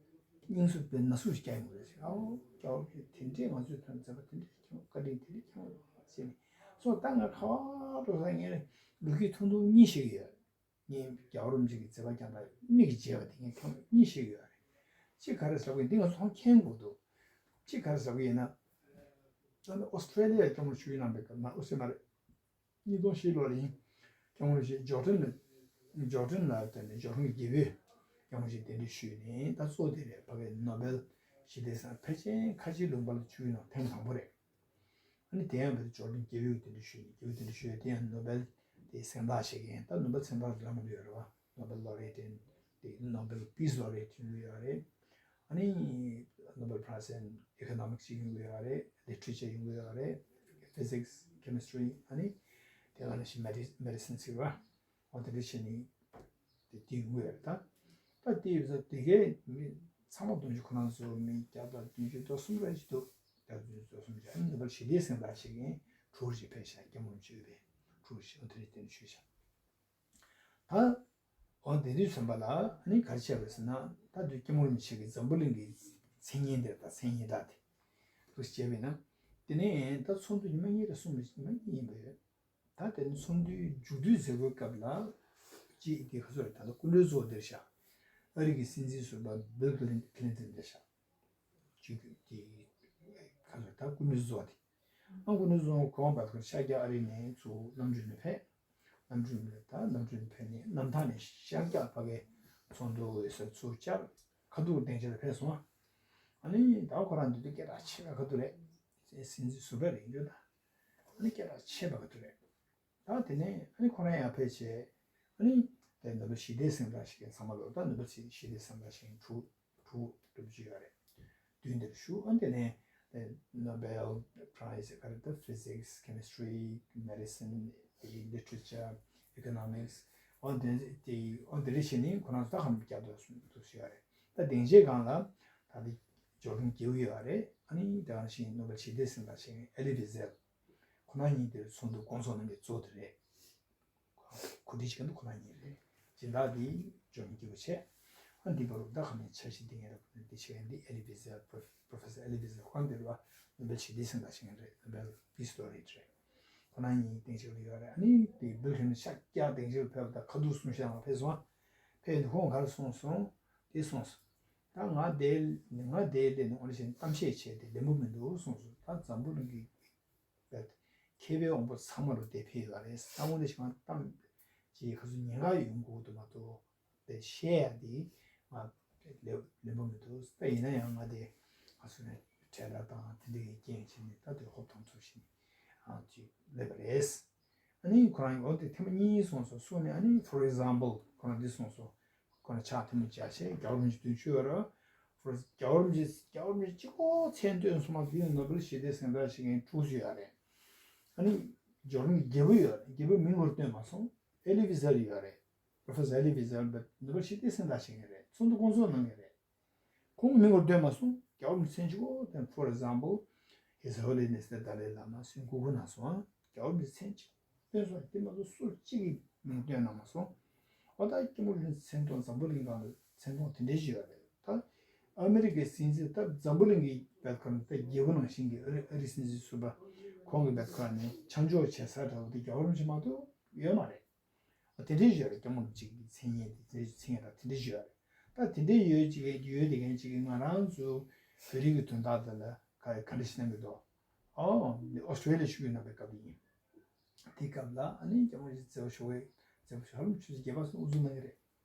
སྙིང་སུ་དཔེ་ན་ཟུག་ཞིག་རྒྱག་ཡོང་གི་རེད་ཟེར། ཨའོ་སྐྱབས་མགོན་དེ་འདྲས་ང་ཚོས་ཐོན་མཛད་པ་དེ་འདྲས་ཀྱང་བཀའ་དྲིན་དེ་འདྲས་ཀྱང་ཟེར་ནས་སོང་། ད་ང་ཁ་བ་འགྲོ་ས་ངས་ལོ་རྒྱུས་ཐུང་ཐུང་གཉིས་ཤེས་ཀྱི་ཡོད། ངས་རྒྱལ་བ་རིན་པོ་ཆེ་གི་མཛད་པ་བསྐྱངས་པ་མིག་གིས་མཇལ་བ་དེ་ངས་ཐུང་ཐུང་གཉིས་ཤེས་ཀྱི་ཡོད་རེད། གཅིག་ག་རེ་ཟེར་དགོས་འདི་ང་ཚོ་མཁྱེན་དགོས་འདུག་གཅིག་ག་རེ་ཟེར་དགོས་ཡིན་ན། ད་ནི་ཨོ་སི་ཀྲེ་ལི་ཡ་སྐྱབས་མགོན་ཞུ་ཡིན་ནམ་པའི་སྐབས་ན་ཨོ་སི་ཀྲེ་ལི་ཡ་མ་རེད། ཉིས་སྟོང་བཞི་ལོ་ལ་ཡིན། སྐྱབས་མགོན་རིན་པོ་ཆེ་ཇོར་ཌན་ལ་ཇོར་ཌན་ལ་དེ་ནས་ཇོར་ཌན་གྱི་རྒྱལ་པོས་སྐྱབས་མགོན་རིན་པོ་ཆེ་གདན་འདྲེན་ཞུས་ནས་ད་གཙོ་དེ་རེད། ཕ་གིའི་ནོ་བེལ་ཞི་བདེའི་གཟེངས་རྟགས་ཕལ་ཆེར་ཁ་ཆེའི་ལུང་པ་ལ་བྱུང་ཡོད་ནོ་ཐེངས་དང་པོ་རེད། ཨ་ནི་དེ་ཡང་བོད་ཇོར་ཌན་རྒྱལ་པོས་གདན་འདྲེན་ཞུས་ནས་རྒྱལ་པོས་གདན་འདྲེན་ཞུས་ཡོད། དེ་ཡང་ནོ་བེལ་དེ་གཟེངས་རྟགས་ཞིག་ཡིན། ད་ནོ་བེལ་གཟེངས་རྟགས་ལ་མ་ལུས་ཡོད་རེད་བ། ནོ་བེལ་ལོ་རེ་ཊི་ཡིན། དེ་ནོ་བེལ་པིས་ལོ་རེ་ཊི་ཡིན་ལུས་ཡོད་རེད། ཨ་ནི་ནོ་བེལ་པ་རའི་ཛི་ཨིན་ཨི་ཀོ་ནོ་མིག་སི་ཡིན་ལུས་ཡོད་རེད། ལི་ཊི་རེ་ཅར་ཡིན་ལུས་ཡོད་རེད། ཕི་ཛིག་སི་ཁེ་མི་སི་ཊི་རི་ཨ་ནི་དེ་ལ་ནི་ཤི་མེ་ཌི་མེ་ཌི་སིན་ཟེར་བ། འོ་དེ་འདྲ་བྱས་ནས་དེ་དེ་ཡོང་གི་ཡོད་རེད་ད། ད་དེ་ཡོད་ཙང་དེ་གའི་མི་ཚང་མ་བསྡོམས་ཀྱི་ཁོ་རང་ཚོ་མི་བརྒྱ་དང་བདུན་ཅུ་དོན་གསུམ་རེ་ཞིག་འདུག་བརྒྱ་དང་བདུན་ཅུ་དོན་གསུམ་ཅིག་ཨ་ནི་ནོ་བེལ་ཞི་བདེའི་གཟེངས་རྟགས་ཞིག་ཡིན། དྲུག་ཅིག་ཕེབས་ཤག་སྐྱབས་མགོན་རིན་པོ་ཆེ་ཡོད་པའི་དྲུག་ཅིག་འོ་དེ་རེད། དེ་ནས་ཞུས་ཤག་ད་འོ་དེ་དུས་ཙམ་པ་ལ་ཨ་ནི་ག་རེ་བྱས་པ་རེད་ཟེར་ན། ད་དུས་སྐྱབས་མགོན་རིན་པོ་ཆེ་གིས་འཛམ་བུ་གླིང་གི་མཚན་སྙན་དེ་དང་མཚན་སྙན་གྲགས་དེ་རུ་བྱས་པས་ན། དེ་ནས་ད་ཚོགས་འདུ་ཉི་མ་གཉིས་རེ་གསུམ་རེ་ཉི་མ་གཉིས་ཡིན་པ་ཡོད། ད་དེ་ནི་ཚོགས་འདུའི་མཇུག་བསྡུའི་མཛད་སྒོའི་སྐབས་ལ་ཅིག་དེ་ག་ཚོད་རེད། ད་ལྟ་སྐུ་མགྲོན་གཙོ་བོ་དེ་རེད་ཤག་ཨ་རི་གི་སྲིད་འཛིན་ཟུར་པ་བིལ་ཀི་ལིན་ཀི་ལིན་ཏོན་དེ་རེད་ཤག་ཅིག་དེ་ག་ཚོད་ད་སྐུ་མགྲོན་གཙོ་བོ་དེ། ཨ་སྐུ་མགྲོན་གཙོ་བོ་གོང་བར་དུ་ཤར་རྒྱག་ཨ་རི་ནས་ཚུར་གནམ་གྲུ་ནས་ཕེབས། གནམ་གྲུ་ནས་ད་གནམ་གྲུ་ནས་ཕེབས་ནས་གནམ་ཐང་ནས་ཤར་རྒྱག་ཕ་གིའི་ཚོགས་འདུ་འོས་ས་ཚུར་བཅར། ཁ་ཐུག་སྡིངས་ཆ་ལ་ཕེབས་སོང་། ཨ་ནི་ད་ཁོ་རང་འདི་དུས་སྐད་གྲགས་ཆེ་བ་ཁ་ཐུག་རེད། སྲིད་འཛིན་ཟུར་པ་རེད་འདུག་ད། ཨ་ནི་སྐད་གྲགས་ཆེ་བ་ཁ་ཐུག་རེད། ད་དེ་ནས་ཨ་ནི་ཁོ་རང་ཡར་ཕེབས་བྱས། ཨ་ནི་དེ་ནོ་བེལ་ཞི་བདེའི་གཟེངས་རྟགས་ཞིག་ཚང་མ་ལོ་ད་ནོ་བེལ་ཞི་བདེའི་གཟེངས་རྟགས་ཞིག་དྲུག་དྲུག་དྲུག་ཅུ་ཡོད་རེད། བདུན་དེར་ཞུ། ཨ་ནི་དེ་ནས་དེ་ནོ་བེལ་པ་རའི་ཛི་ག་རེ་ད་ཕི་ཛིག་སི་ཁེ་མི་སི་ཊི་རི་མེ་ཌི་སིན་དེ་ལི་ཊི་རེ་ཅར་ཨི་ཀོ་ནོ་མིག་སི་འོ་དེ་དེ་འོ་དེ་རེ་བྱས་ནས་ཁོ་རང་ཚོ་ད་གམ་བརྒྱ་དང་སུམ་ཅུ་ཞིག་ཡོད་རེད། ད་སྡིངས་ཆའི་སྒང་ལ་ད་དེ་ཇོར་ཌན་རྒྱལ་པོ་ཡོད་རེད། ཨ་ནི་དེ་ག་ནང་བཞིན་ནོ་བེལ་ཞི་བདེའི་གཟེངས་རྟགས་ཞིག་ཨེ་ལི་ཝི་ཛེལ། ཁོ་ན་གཉིས་དེར་ཚོགས་འདུ་སྐོང་ཚོགས་གནང་མཁན་གཙོ་བོ་དེ་རེད། གོ་སྒྲིག་བྱེད་མཁན་དེ་ཁོ་ན་གཉིས་རེད། སྦྱིན་བདག་དེ་ཇོན་གྱིའུ་བྱས། ཨ་འདི་བར་དུ་ད་ག་ནས་འཆར་གཞི་འདི་ངས་རག་པ་ནས་འདི་བྱེད་མཁན་འདི་ཨེ་ལི་ཝི་ཛེལ། Professor Elie Wiesel། ཁོང་འདིར་བ་ནོ་བེལ་ཞི་བདེའི་གཟེངས་རྟགས་ཞིག་རེད། ནོ་བེལ་པིས་ལོ་རེཊ་རེད། ཁོ་ན་གཉིས་སྡིངས་ཆ་ལ་ཡོད་རེད། ཨ་ནི་དེ་བིལ་ཀི་ལིན་ཤར་རྒྱག་སྡིངས་ཆ་ལ་ཕེབས། ད་ཁ་ཐུག་གསུང་བཤད་གནང་ཕེབས་སོང་། ཕེབས་ནས་ཁོང་ག་རེ་གསུངས་སོང་། དེ་གསུངས་སོང་། ད་ང་དེ་ང་དེ་སླེབས་ནས་འོ་ན་ཞིག་གཏམ་བཤད་བྱས་ཏེ་ལེགས་པོ་མི་འདུག་གསུངས་སོང་། ད་འཛམ་བུ་གླིང་གི་བས་མཁས་པའི་དབང་པོ་ཚང་མ་ལ་དེ་ཕེབས་ཡོད་རེད། ད་འོ་ན་ཞིག་ང་གཏམ་ཅིག་ག་ཚོད་ཉེན་ཁ་ཡོང་གི་འདུག་མ་གཏོགས་དེ་བཤད་ཡ་དེ་ང་ལེགས་ལེགས་པོ་མི་འདུག་ད་ཡིན་ན་ཡང་ང་དེ་ག་ཚོད་ནས་བྲེལ་བ་དང་དེ་འདྲ་གི་རྐྱེན་བྱས་ནས་ད་དེ་ཧོབ་ཐང་ཚུགས་ཤིང་ཨང་ཅིག་སླེབས་པ་རེད། ཨ་ནི་ཁོ་རང་གིས་འོ་དེ་ཐེངས་མ་གཉིས་གསུངས་སོང་། གསུངས་ནས་ཨ་ནི་for example ཁོ་རང་འདི་གསུངས་སོང་། ཁོ་རང་ཕྱག་ཐལ་མོ་སྦྱར་བྱས་རྒྱལ་བ་རིན་པོ་ཆེ་མདུན་བསྐྱོད་ར། for རྒྱལ་བ་རིན་པོ་ཆེ་རྒྱལ་བ་རིན་པོ་ཆེ་གཅིག་པོ་མཚན་བཏོན་སོང་མ། དེ་ནི་ནོ་བེལ་ཞི་བདེའི་གཟེངས་རྟགས་ཞིག་ཡིན་དྲུག་ཅུ་ཡོད་རེད། ཨ་ནི་ཇོར་ཌན་གྱི་རྒྱལ་པོ་ཡོད་རེད། རྒྱལ་པོའི་མིང་ངོ་བཏོན་མ་སོང་། ཨེ་ལི་ཝི་ཛེལ་ཡོད་རེད། Professor Elie Wiesel བས་ནོ་བེལ་ཞི་བདེའི་གཟེངས་རྟགས་ཞིག་ཡིན་རེད། ཚོགས་འདུ་སྐོང་ཚོགས་གནང་གི་རེད། ཁོང་གི་མིང་ངོ་བཏོན་མ་སོང་། རྒྱལ་བ་རིན་པོ་ཆེ་མཚན་གཅིག་པོ་བཏོན། For example His Holiness the Dalai Lama ཟེར་གུ་གུ་ན་སོང་ཨ། རྒྱལ་བ་རིན་པོ་ཆེ་མཚན་གཅིག་བཏོན་སོང་། དེ་མ་གཏོགས་སུ་གཅིག་གི་མིང་བཏོན་གནང་མ་སོང་། འོ་ད་སྐྱབས་མགོན་རིན་པོ་ཆེ་མཚན་ཐོགས་འཛམ་བུ་གླིང་སྒང་ལ་མཚན་ཐོགས་དེ་འདྲའི་ཞིག་ཡོད་རེད། ད་ཨ་མི་རི་ཀའི་སྲིད་འཛིན་ད་འཛམ་བུ་གླིང་གི་བེད་ཁོ་ན་ད་རྒྱལ་པོ་ནང་བཞིན་གྱི་ཨ་རི་ཨ་རི་སྲིད་འཛིན་ཟུར་པ་ཁོང་གི་བེད་ཁོ་ན་ནས་ཆ་འཇོག་བྱེད་ས་འདྲ་བོ་དེ་རྒྱལ་བ་རིན་པོ་ཆེ་མ་གཏོགས་ཡོད་མ་རེད། ཨ་དེ་འདྲའི་ཞིག་ཡོད་རེད། སྐྱབས་མགོན་རིན་པོ་ཆེ་གི་མཚན་སྙན་དེ་དེ་འདྲའི་མཚན་སྙན་དང་དེ་འདྲའི་ཞིག་ཡོད་རེད། ད་དེ་འདྲའི་ཡོད་ཅིག་ཡོད་དེ་མཁན་ཅིག་གིས་ང་རང་ཚོ་བོད་རིགས་ཀྱི་དོན་དག་དེ་ལ་ག་ག་འདྲ་ཞིག་གནང་གི་འདུག་ཨོ་ཨོ་སི་ཊྲེ་ལི་ཡ་བཞུགས་ཡོད་ན་པའི་སྐབས་དེ་ཡིན། དེ་སྐབས་ལ་ཨ་ནི་སྐྱབས་མགོན་རིན་པོ་ཆེ་མཛད་པ་ཞུ་བའི་མཛད་པ་ཞུ་ཧ་ལམ་ཆུ་ཚོད་བརྒྱད་པ་སོང་དབུ་འཛུགས་གནང་གི་རེད།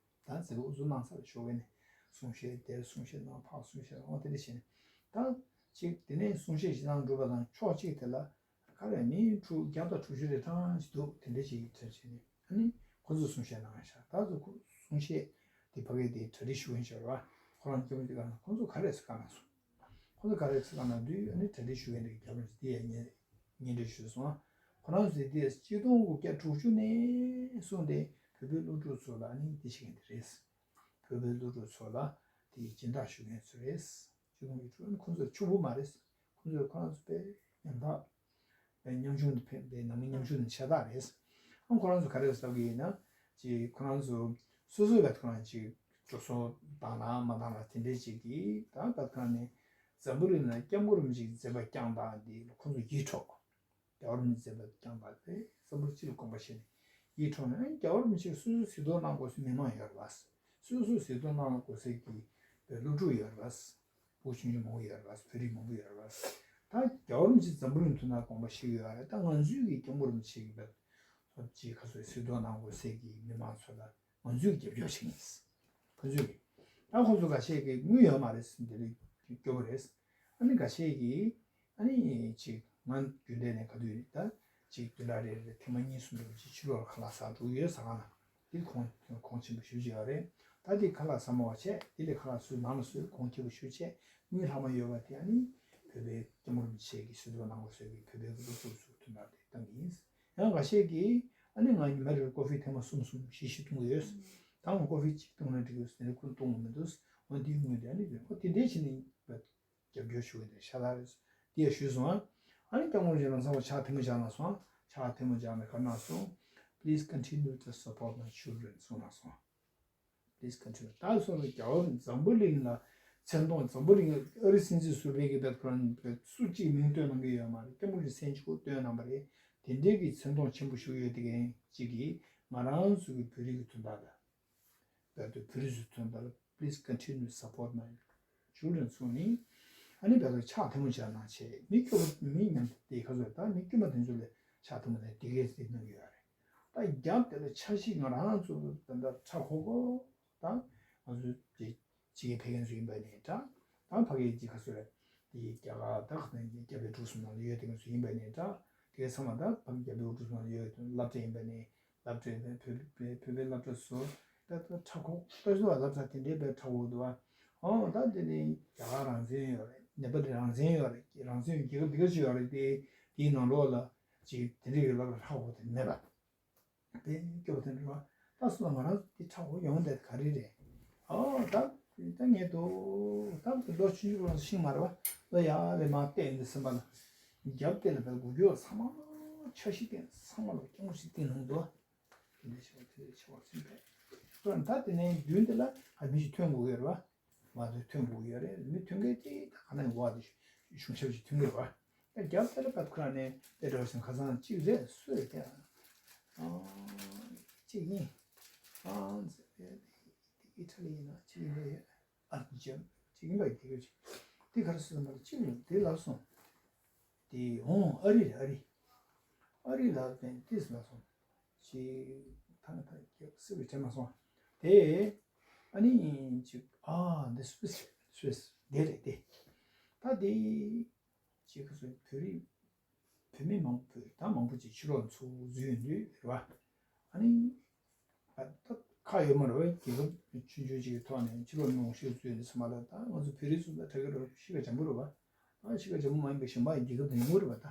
ད་མཛད་པ་དབུ་འཛུགས་གནང་ས་ལ་ཞུ་བའི་ནས་གསུང་བཤད་དེར་གསུང་བཤད་གནང་ཕར་གསུང་བཤད་གནང་དེ་འདྲ་བྱས་ནས། ད་ཅིག་དེ་ནས་གསུང་བཤད་ཞིག་གནང་གྲུབ་པ་དང་ཕྱོགས་གཅིག་དེ་ལ་ག་རེ་མི་དྲུག་བརྒྱ་དང་དྲུག་ཅུ་རེ་གྲངས་ཤིག་འདུག་དེ་འདྲ་ཞིག་ཐོན་བྱས་ནས་ཨ་ནི་ཁོ་ཚོས་གསུང་བཤད་གནང་ཤག་ད་ཚོ་ཁོ་གསུང་བཤད་དེ་ཕ་གི་དེ་གྲ་སྒྲིག་ཞུ་མཁན་ཞིག་རེད་བ། ཁོ་རང་སྐྱབས་མགོན་དེ་ག་ན་ཁོ་ཚོ་ག་རེ་ཟེར་ག་ན་སོང་། ཁོ་ཚོ་ག་རེ་ཟེར་ག་ན་དུས་ཨ་ནི་གྲ་སྒྲིག་ཞུ་མཁན་དེ་སྐྱབས་མགོན་དེ་ཡ་ཉེ་ཉེ་འབྲེལ་ཞུས་སོང་། ཁོ་རང་ཚོས་དེ་གཅིག་སྟོང་དགུ་བརྒྱ་དྲུག་ཅུ་ནས་བཟུང་སྟེ་བོད་པའི་སློབ་ཕྲུག་ཚོ་ལ་ཨ་ནི་དེ་བྱེད་མཁན་དེ་རེད། བོད་པའི་སློབ་ཕྲུག་ཚོ་ལ་དེ་སྦྱིན་བདག་ཞུ་མཁན་ཚོ་རེད། སྤྱི་ཁོངས་ཀྱི་ཕྲུ་གུ་ཁོང་ཚོ་ཕྱུག་པོ་མ་རེད། ཁོང་ཚོས་ཁོ་རང་ཚོ་དཔེ་ཉམ་ཐག་དཔེ་ཉམ་ཆུང་དུ་ཕེབས་པའི་ནང་མི་ཉམ་ཆུང་དུ་ཆགས་སྡང་རེད། ཨང་ཁོ་རང་ཚོ་ག་རེ་བསམ་གྱི་ཡིན་ན། ཅིག་ཁོ་རང་ཚོ་སོ་སོའི་བར་ཁོ་རང་ཅིག་འགྲོ་སོང་བཏང་ན་མ་བཏང་ན་དེ་འདྲའི་ཅིག་གིས་ད་བར་ཁོ་རང་ནས་འཛམ་བུ་གླིང་ལ་སྐྱབས་མགོན་རིན་པོ་ཆེའི་མཛད་པ་བསྐྱངས་སྟངས་འདི་ཁོང་ཚོ་ཡིད་འཕྲོག་རྒྱལ་བ་རིན་པོ་ཆེས་མཛད་པ་བསྐྱངས་པ་དེ་བསམ་བློ་སྤྱི་ལ་དགོངས་པ་བཞེས་ནས་ཡིད་འཕྲོག་ནས་རྒྱལ་བ་རིན་པོ་ཆེས་སོ་སོའི་གཟིགས་རྟོག་གནང་དགོས་སའི་མི་མང་ཡོད་རེད་པ། སོ་སོའི་གཟིགས་རྟོག་གནང་དགོས་སའི་གི་བའི་སློབ་ཕྲུག་ཡོད་རེད་པ། བུ་ཆུང་ཆུང་མང་པོ་ཡོད་རེད་པ། བོད་རིགས་མང་པོ་ཡོད་རེད་པ། ད་རྒྱལ་བ་རིན་པོ་ཆེ་འཛམ་བུ་གླིང་ཐོག་ན་དགོངས་པ་བཞེས་ཡོད་རེད། ད་ང་ཚོའི་གི་སྐྱབས་མགོན་རིན་པོ་ཆེ་གི་བའི་ཅིག་ཁ་སོ་གཟིགས་རྟོག་གནང་དགོས་སའི་གི་མི་མང་ཚོ་ལ། ང་ཚོས་རྒྱབ་སྐྱོར་བྱེད་ཀྱི་ཡིན། ཁོ་ཚོས་ཀྱི། ད་ཁོ་ཚོ་འགའ་ཤས་ཀྱིས་དངུལ་ཡོད་མ་རེད་ཟེར་འདི་རིགས་སྐྱོ་པོ་རེད། ཨ་ནི་འགའ་ཤས་ཀྱིས་ཨ་ནི་ཅིག་ང་རྒྱུན་ལྡན་ནས་ག་དུས་ད་ཅིག་བདུན་ཕྲག་རེ་རེ་ཐེངས་མ་གཉིས་གསུམ་འགྲོ་ཅིག་ཕྱི་ལོགས་ལ་ཁ་ལག་ཟ་འགྲོ་གི་ཡོད་ཟ་ཁང་ལ། འདི་གོང་གོང་ཆེན་པོ་ཞེ་པོ་ཅིག་ཡོད་རེད། ད་འདི་ཁ་ལག་ཟ་མ་བ་བྱས་འདི་ལས་ཁ་ལག་བཟོས་ནང་ལ་བཟོས་གོང་ཆེན་པོ་ཞེ་པོ་བྱས་དངུལ་ལྷག་མ་ཡོད་པ་དེ་ཨ་ནི་བོད་པའི་སྐྱབས་མགོན་རིན་པོ་ཆེ་གི་གཟིགས་རྟོག་གནང་དགོས་ཟེར་བའི་བོད་པའི་སློབ་ཕྲུག་ཚོ་མཐུན་པ་དེ་བཏང་གི་ཡིན། ཡང་འགའ་ཤས་ཀྱིས་ཨ་ནི་ང་ཉི་མ་རེར་ཀོ་ཧྥི་ཐེངས་མ་གསུམ་གསུམ་བཞི་བཞི་འཐུང་གི་ཡོད། ད་ང་ཀོ་ཧྥི་གཅིག་འཐུང་ན་འགྲིག་གི་ཡོད་ཟེར་ནས་ཁོ་འཐུང་གི་མི་འདུག་འོ་འདིའི་དངུལ་དེ་ཨ་ནི་ཡོད་ཁོ་དེ་འདྲའི་བྱས་ནས་རྒྱབ་སྐྱོར་ཞུ་གི་འདུག་ཤ་སྟག་རེད། འདི་ཡང་ཞུས་སོང་ཨ། ཨ་ནི་སྐྱབས་མགོན་རིན་པོ་ཆེ་ལམ་སང་ཕྱག་ཐལ་མོ་སྦྱར་གནང་སོང་། ཕྱག་ཐལ་མོ་སྦྱར་ནས་ག་གནང་སོང་། Please continue to support my children གསུངས་གནང་སོང་། Please continue. ད་སོང་རྒྱལ་བ་འཛམ་བུ་གླིང་ལ་མཚན་མཐོང་འཛམ་བུ་གླིང་ཨ་རི་སྲིད་འཛིན་ཟུར་པའི་གི་བེད་ཁོ་རང་སུ་གཅིག་མིང་བཏོན་གནང་གི་ཡོད་མ་རེད། སྐྱབས་མགོན་གྱི་མཚན་གཅིག་པོ་བཏོན་གནང་པ་རེད། དེ་འདྲའི་གི་མཚན་མཐོང་ཆེན་པོ་ཞིག་ཡོད་དེ་གན་གཅིག་གིས་ང་རང་ཚོ་གི་བོད་རིགས་ཀྱི་དོན་དག་ལ་བེད་དུ་བོད་རིགས་ཚོའི་དོན་དག་ལ་Please continue support my children གསུངས་ནི། ཨ་ནི་བེད་དུ་ཕྱག་ཐལ་མོ་སྦྱར་གནང་བྱས་མི་སྐྱོ་བོ་མི་ཉམས་དེ་ཁ་ཚོད་ད་མི་དཀྱུས་མ་དེ་ཚོ་ལ་ཕྱག་ཐལ་མོ་དེ་དེ་གས་དེ་གནང་གི་ཡོད་རེད། ད་རྒྱབ་དེ་ལ་འཆར་གཞི་ང་རང་ཚོ་ད་ལྟ་ཁྲ་ཁོག་ཁོག་དང་ང་ཚོ་དེ་ཕྱི་རྒྱལ་ཕེབས་མཁན་ཚོ་ཡིན་པ་ནས་འདྲ། ད་ཕ་གིའི་ཅིག་ཁ་སོ་རེད། དེ་རྒྱ་གར་ད་ཁ་ནས་རྒྱ་བལ་འབྲུག་གསུམ་ནང་ལ་ཡོད་དེ་མཁན་ཚོ་ཡིན་པ་ནས་འདྲ། དེ་ཚང་མ་ད་ཕ་གི་རྒྱ་བལ་འབྲུག་གསུམ་ནང་ལ་ཡོད་དེ་སློབ་གྲྭ་ཡིན་པ་ནས་སློབ་གྲྭ་བོད་པའི་བོད་པའི་སློབ་གྲྭ་ཚོ་ད་ད་ཁྲ་ཁོག་ད་ཚོ་སློབ་གྲྭ་དེ་འདྲའི་དཔེ་ཁྲ་ཁོག་འདུག་ཨ། ཨོ་ད་དེ་ནས་རྒྱ་གར་རང་བཙན་ཡོད་རེད། ནེ་པ་ལ་རང་བཙན་ཡོད་རེད། རང་བཙན་ཡོད་རྒྱལ་ཁབ་འདི་ག་ཅིག་ཡོད་རེད། དེ་དེའི་ནང་ལོགས་ལ་ཅིག་དེ་འདྲའི་གི་སློབ་གྲྭ་ཁྲ་ཁོག་དེ་མེད་པ། དཔེ་སྐྱོ་བོ་དེ་འདྲ་བ། ད་སོ་ང་རང་འདི་ཁྲ་བོ་ཡོང་བསྡད་ག་རེ་རེད། ཨོ་ད་ད་ངས་དོ་ད་ལོ་ཆུང་ཆུང་ལོ་ཤིང་མ་རེད་བ། ལོ་ཡག་ལས་མ་བལྟས་འདི་སེམས་པ་ལ། རྒྱབ་དེ་ལ་བལ་དགུ་རྒྱུ་ཚང་མ་འཆར་གཞི་བསྟན་ཚང་མ་ལ་སྐྱོང་ཞིག་བསྟན་ལོང་འདུག་དེ་འདྲ་ཆེ་བ་དེ་འདྲ་ཆེ་བ་ཚིམ་པས། ད་དེ་ནས་མདུན་དེ་ལ་ཧ་མི་ཞིག་ཐོན་དགོས་ཡོད་རེད་བ། མ་དེ་ཐོན་དགོས་ཡོད་རེད། མི་ཐོན་མཁན་དེ་ད་ག་ནས་བ་དེ་གཞུང་ཞབས་ཀྱི་ཐོན་གི་རེད་བ། ད་རྒྱབ་དེ་ལ་པད་ཁོ་ར་ནས་དེ་འདྲ་བ་ཞིག་ཁ་སང་གཅིག་རེད་སུ་རེད་དེ། ཨ་གཅིག་ཡིན། ཨ་ཨི་ཊ་ལི་ཡིན་ན་གཅིག་ཡིན་པ་ཡོད། ཨ་ཅེ་གཅིག་ཡིན་པ་དེ་ག་ཅིག་དེ་ག་རེ་སུ་ཡིན་པ་གཅིག་ཡིན་དེ་ལབ་སོང་། དེ་འོང་ཨ་རི་རེད་ཨ་རི། ཨ་རི་ལ་བན་ཏིས་ལ་སོང་། ཅི་ཐང་ཐང་རྒྱབ་སི་བི་དྲན་མ་སོང་། དེ་ཨ་ནི་ཅིག་ཨ་འདི་སུ་སི་སུ་སི་དེ་རེད་དེ། ད་དེ་ཅིག་ག་སོ་བོད་རིགས་བོད་མི་མང་པོ་ད་མང་པོ་ཅིག་ཕྱི་ལོགས་ཚུར་འཛུལ་ཡོང་དུས་རེད་བ། ཨ་ནི་ད་ཁག་ཡོད་མ་རེད་བ། རྒྱལ་ཁབ་ཆུང་ཆུང་ཅིག་གི་ཐོག་ནས་ཕྱི་ལོགས་མི་མང་ཤོས་འཛུལ་ཡོང་དུས་ཚང་མ་ལ་ད་ང་ཚོ་བོད་རིགས་ཚོ་ད་གྲ་གི་རེད་ཤི་ཁ་འཇམ་པོ་རེད་བ། ཨ་ཤི་ཁ་འཇམ་པོ་མ་ཡིན་པའི་གཞན་པ་ཡི་རྒྱལ་ཁབ་དང་ཡོང་གི་རེད་བ་ད།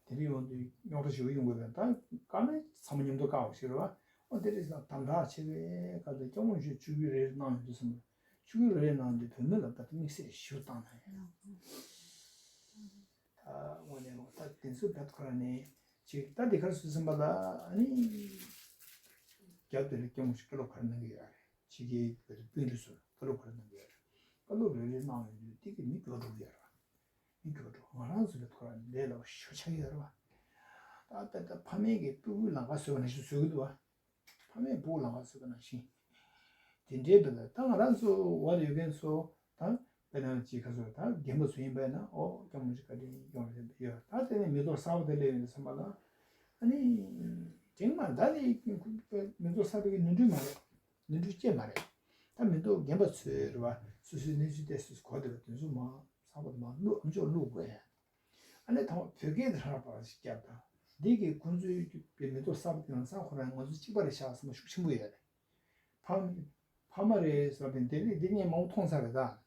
དེ་འདྲ་ཡོང་དུས་རྙོག་དྲ་ཞེ་པོ་ཡོང་དགོས་པས་ད་དཀའ་ན་ཚང་མ་མཉམ་དུ་བཀག་པ་ཞིག་རེད་བ། ཨོ་དེ་རེད་ཟེར་དམ་དྲག་ཆེ་བའི་སྐབས་དུ་སྐྱབས་མགོན་མཆོག་ཆིབས་བསྒྱུར་རེ་རེ་གནང་ཡོང་དུས་ཙམ་པ་ཆིབས་བསྒྱུར་རེ་རེ་གནང་དུས་བོད་མི་ལ་ད་ལྟ་དམིགས་བསལ་ཞེ་པོ་བཏང་གནང་ཡོད། ད་དངོས་གནས་ད་དེ་ཚོ་བད་ཁོ་ར་ནས་ཅིག་ད་དེ་གར་སུ་ཙམ་པ་ལ་ཨ་ནི་རྒྱབ་དེ་རེ་སྐྱབས་མགོན་མཆོག་བཀའ་སློབ་ག་རེ་གནང་གི་ཡོད་རེད། ཕྱི་རྒྱལ་བོད་དུ་དཔོན་རིགས་ཚོར་བཀའ་སློབ་ག་རེ་གནང་གི་ཡོད་རེད། བཀའ་སློབ་རེ་རེ་གནང་ཡོང་དུས་དེ་གི་མི་མགྱོགས་འགྲོ་གི་ཡོད་རེད་བ། མི་མགྱོགས་འགྲོ་ང་རང་ཚོ་ལ་ཁོ་རང་ལས་སླ་པོ་ཞེ་པོ་ཆགས་ཡོད་རེད་བ། ད་ལྟ་ད་ཕ་མས་ཀྱི་སྤུ་གུའི་ལམ་ཁ་བཟོས་པ་ནང་བཞིན་བཟོ་གི་འདུག་བ། ཕ་མས་སྤུ་གུ་ལམ་ཁ་བཟོས་པ་ནང་བཞིན། དེ་འདྲའི་བས་ལ་ད་ང་རང་ཚོ་བར་ཡོད་མཁན་ཚོ་ད་ དཔེར་ན་ཅིག་ཁ་སོ་ད་རྒན་པ་ཚོ་ཡིན་པས་ན་ཨོ་སྐྱབས་མགོན་ཆེན་བཀའ་དྲིན་ཡོང་རེད་ཡོད། ད་དེ་ནས་མེ་ཏོག་གསར་པ་དེ་སླེབས་ཡོང་དུས་ཙམ་པ་ལ་ཨ་ནི་དྲན་མ་ད་ནི་མེ་ཏོག་གསར་པའི་ནོར་འཁྲུལ་མ་རེད། ནོར་འཁྲུལ་ཅི་མ་རེད། ད་མེ་ཏོག་རྒན་པ་ཚོས་རེད་བ། སོ་སོའི་གནས་ཚུལ་དེ་སོ་སོ་གོ་བདེ་བ་དེ་ཚོ་མ་གསར་པ་དེ་མ་བླུག་ཨམ་ཅོག་བླུག་དགོས་ཡ། ཨ་ནི་ཐོག་བོད་སྐད་དེ་ཧྲ་པ་ཞིག་བརྒྱབ་དང་། འདི་གི་ཁོང་ཚོའི་གི་མེ་ཏོག་གསར་པ་དེ་ལམ་སང་ཁོ་རང་ང་ཚོ་གཅིག་པ་རེད་ཤག་བསམ་པ་ཤུགས་ཆེན་པོ་ཡོད་རེད། ཕ་ཕ་མ་རེད་ཟེར་བ་དེ་འདི་འདི་ངས་མང་པོ་མཐོང་ཚར་རེད་ད།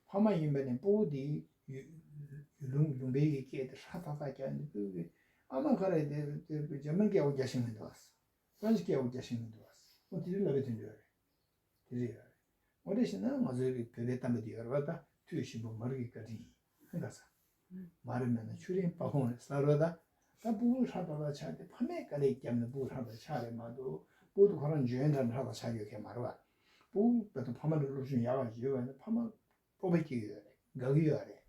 ཕ་མ་ཡིན་པ་ནས་སྤུ་གུ་དེ་ཡུལ་ཡུལ་ལུང་ལུང་པའི་གི་སྐད་དེ་ཧྲ་ཐག་ཐག་རྒྱག་ནས་སྤུ་གུ་གི་ཨ་མ་ག་རེ་དེ་དེ་འཇར་མན་སྐད་འོ་རྒྱག་ཤེས་མི་འདུག་ཨ། ཧྥ་རན་སི་སྐད་འོ་རྒྱག་ཤེས་མི་འདུག་ཨ། འོ་དེ་རིགས་ལབ་པའི་དོན་འདྲ་རེད། དེ་རེད་ཡ། འོ་དེ་བཞིན་ན་ང་ཚོའི་རིགས་བོད་པའི་གཏམ་དཔེ་དེ་ཡོད་རེད་བ་ད། མཐུ་ཞིམ་པོ་མར་གྱི་བཀའ་དྲིན་ཡིན་ཧ་ག་ས། མར་མེད་ན་ཆུ་རིན་སྤར་ཁུང་རེད་ཟེར་རོ་ད། ད་སྤུ་གུ་ཧྲ་ཐག་ཐག་ཆགས་ཏེ་ཕ་མས་དཀའ་ལས་བརྒྱབ་ནས་སྤུ་གུ་ཧྲ་ཐག་ཆགས་རེད་མ་གཏོགས་སྤུ་གུ་དེ་ཁོ་རང་འཇོན་ཐང་ཧྲ་ཐག་ཆགས་ཡོད་མཁན་མ་རེད་བ། སྤུ་གུ་བོད་དང་ཕ་མ་ལ་སློབ་སྦྱོང་ཡག་ག་ཡོད་པ་ཡིན་ན་ཕ་མ་སྤོབས་པ་སྐྱེ་གི་ཡོད་རེད། དགའ་གི་ཡོད་རེད།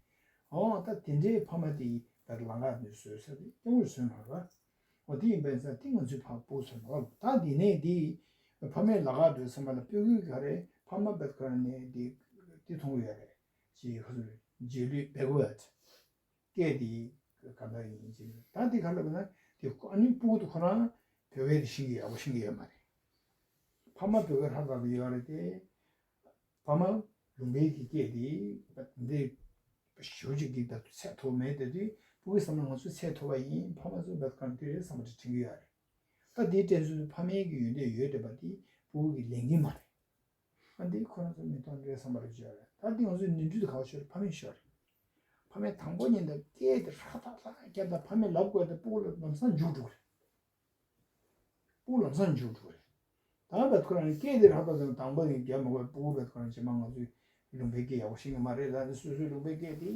འོ་ད་དེ་འདྲའི་ཕ་མ་དེ་ཡིས་ད་ལམ་ཁ་དེ་བཟོས་ས་དེ་སྐྱོ་བོར་བཟོས་མ་རེད་བ། འོ་དེ་ཡིན་པས་ས་དེ་ང་ཚོའི་ཕ་སྤུ་གུ་ཚོ་ལ་ད་འདི་ནས་དེ་ཕ་མའི་ལག་ཁ་དུ་སེམས་པ་ལ་སྤུ་གུའི་ག་རེ་ཕ་མ་བེད་ཁོ་རང་ནས་དེ་དེ་མཐོང་གི་ཡོད་རེད། ཅེས་ཁོ་ཚོས་རྗེས་ལུས་བེག་ཝར་ཌི་སྐད་དེ་ག་འདྲ་ཡིན་ཅེས་ད་དེ་ག་འདྲ་ན་དེ་ཨ་ནི་སྤུ་གུ་དེ་ཁོ་རང་བོད་སྐད་དེ་ཤེས་ཀྱི་ཡག་པོ་ཤེས་ཀྱི་ཡོད་མ་རེད། ཕ་མ་བོད་སྐད་ཧྲ་ཐག་ཏུ་ཡོད་རེད་དེ། ཕ་མ་ལུང་པའི་གི་སྐད་དེ་འདི་ཞུ་ཅིག་གི་ད་ཚད་མཐོ་མེད་དེ་དུས་སྤུ་གུའི་བསམ་ན་ང་ཚོ་ཚད་མཐོ་བ་ཡིན། ཕ་མ་ཚོ་བེད་ཁོ་རང་དེ་རེད་བསམ་པ་དེ་དྲན་གྱི་ཡོད་རེད། ད་དེའི་དྲན་གསོ་ཕ་མའི་གི་ཡོན་ཏན་ཡོད་བསྡད་པ་དེ་སྤུ་གུ་གི་ལས་འགན་མ་རེད། ཨ་འདི་ཁོ་རང་ཚོ་མི་མཐོང་འདྲའི་བསམ་པ་རེ་བྱོས་རེད། ད་འདི་ང་ཚོའི་ནོར་འཁྲུལ་དེ་ག་བ་ཤོར་ཕ་མས་ཤོར་རེད། ཕ་མས་དང་པོ་ཉིད་དུ་སྐད་དེ་ཧྲ་ཐག་ཐག་བརྒྱབ་དང་ཕ་མས་ལབ་དགོས་ཏེ་སྤུ་གུ་ལ་ལམ་སང་འཇུག་འགྲོ་གི་རེད། སྤུ་གུ་ལམ་སང་འཇུག་འགྲོ་གི་རེད། ད་བད་ཁོ་རང་སྐད་དེ་ཧྲ་ཐག་ཐག་དང་པོ་ནས་རྒྱབ་མ་དགོས་སྤུ་གུ་བད་ཁོ་རང་རྗེས་མ་ང་ཚོའི་ལུང་པའི་སྐད་ཡག་པོ་ཤེས་ཀྱི་མ་རེད། ད་ནི་སོ་སོའི་ལུང་པའི་སྐད་དེ་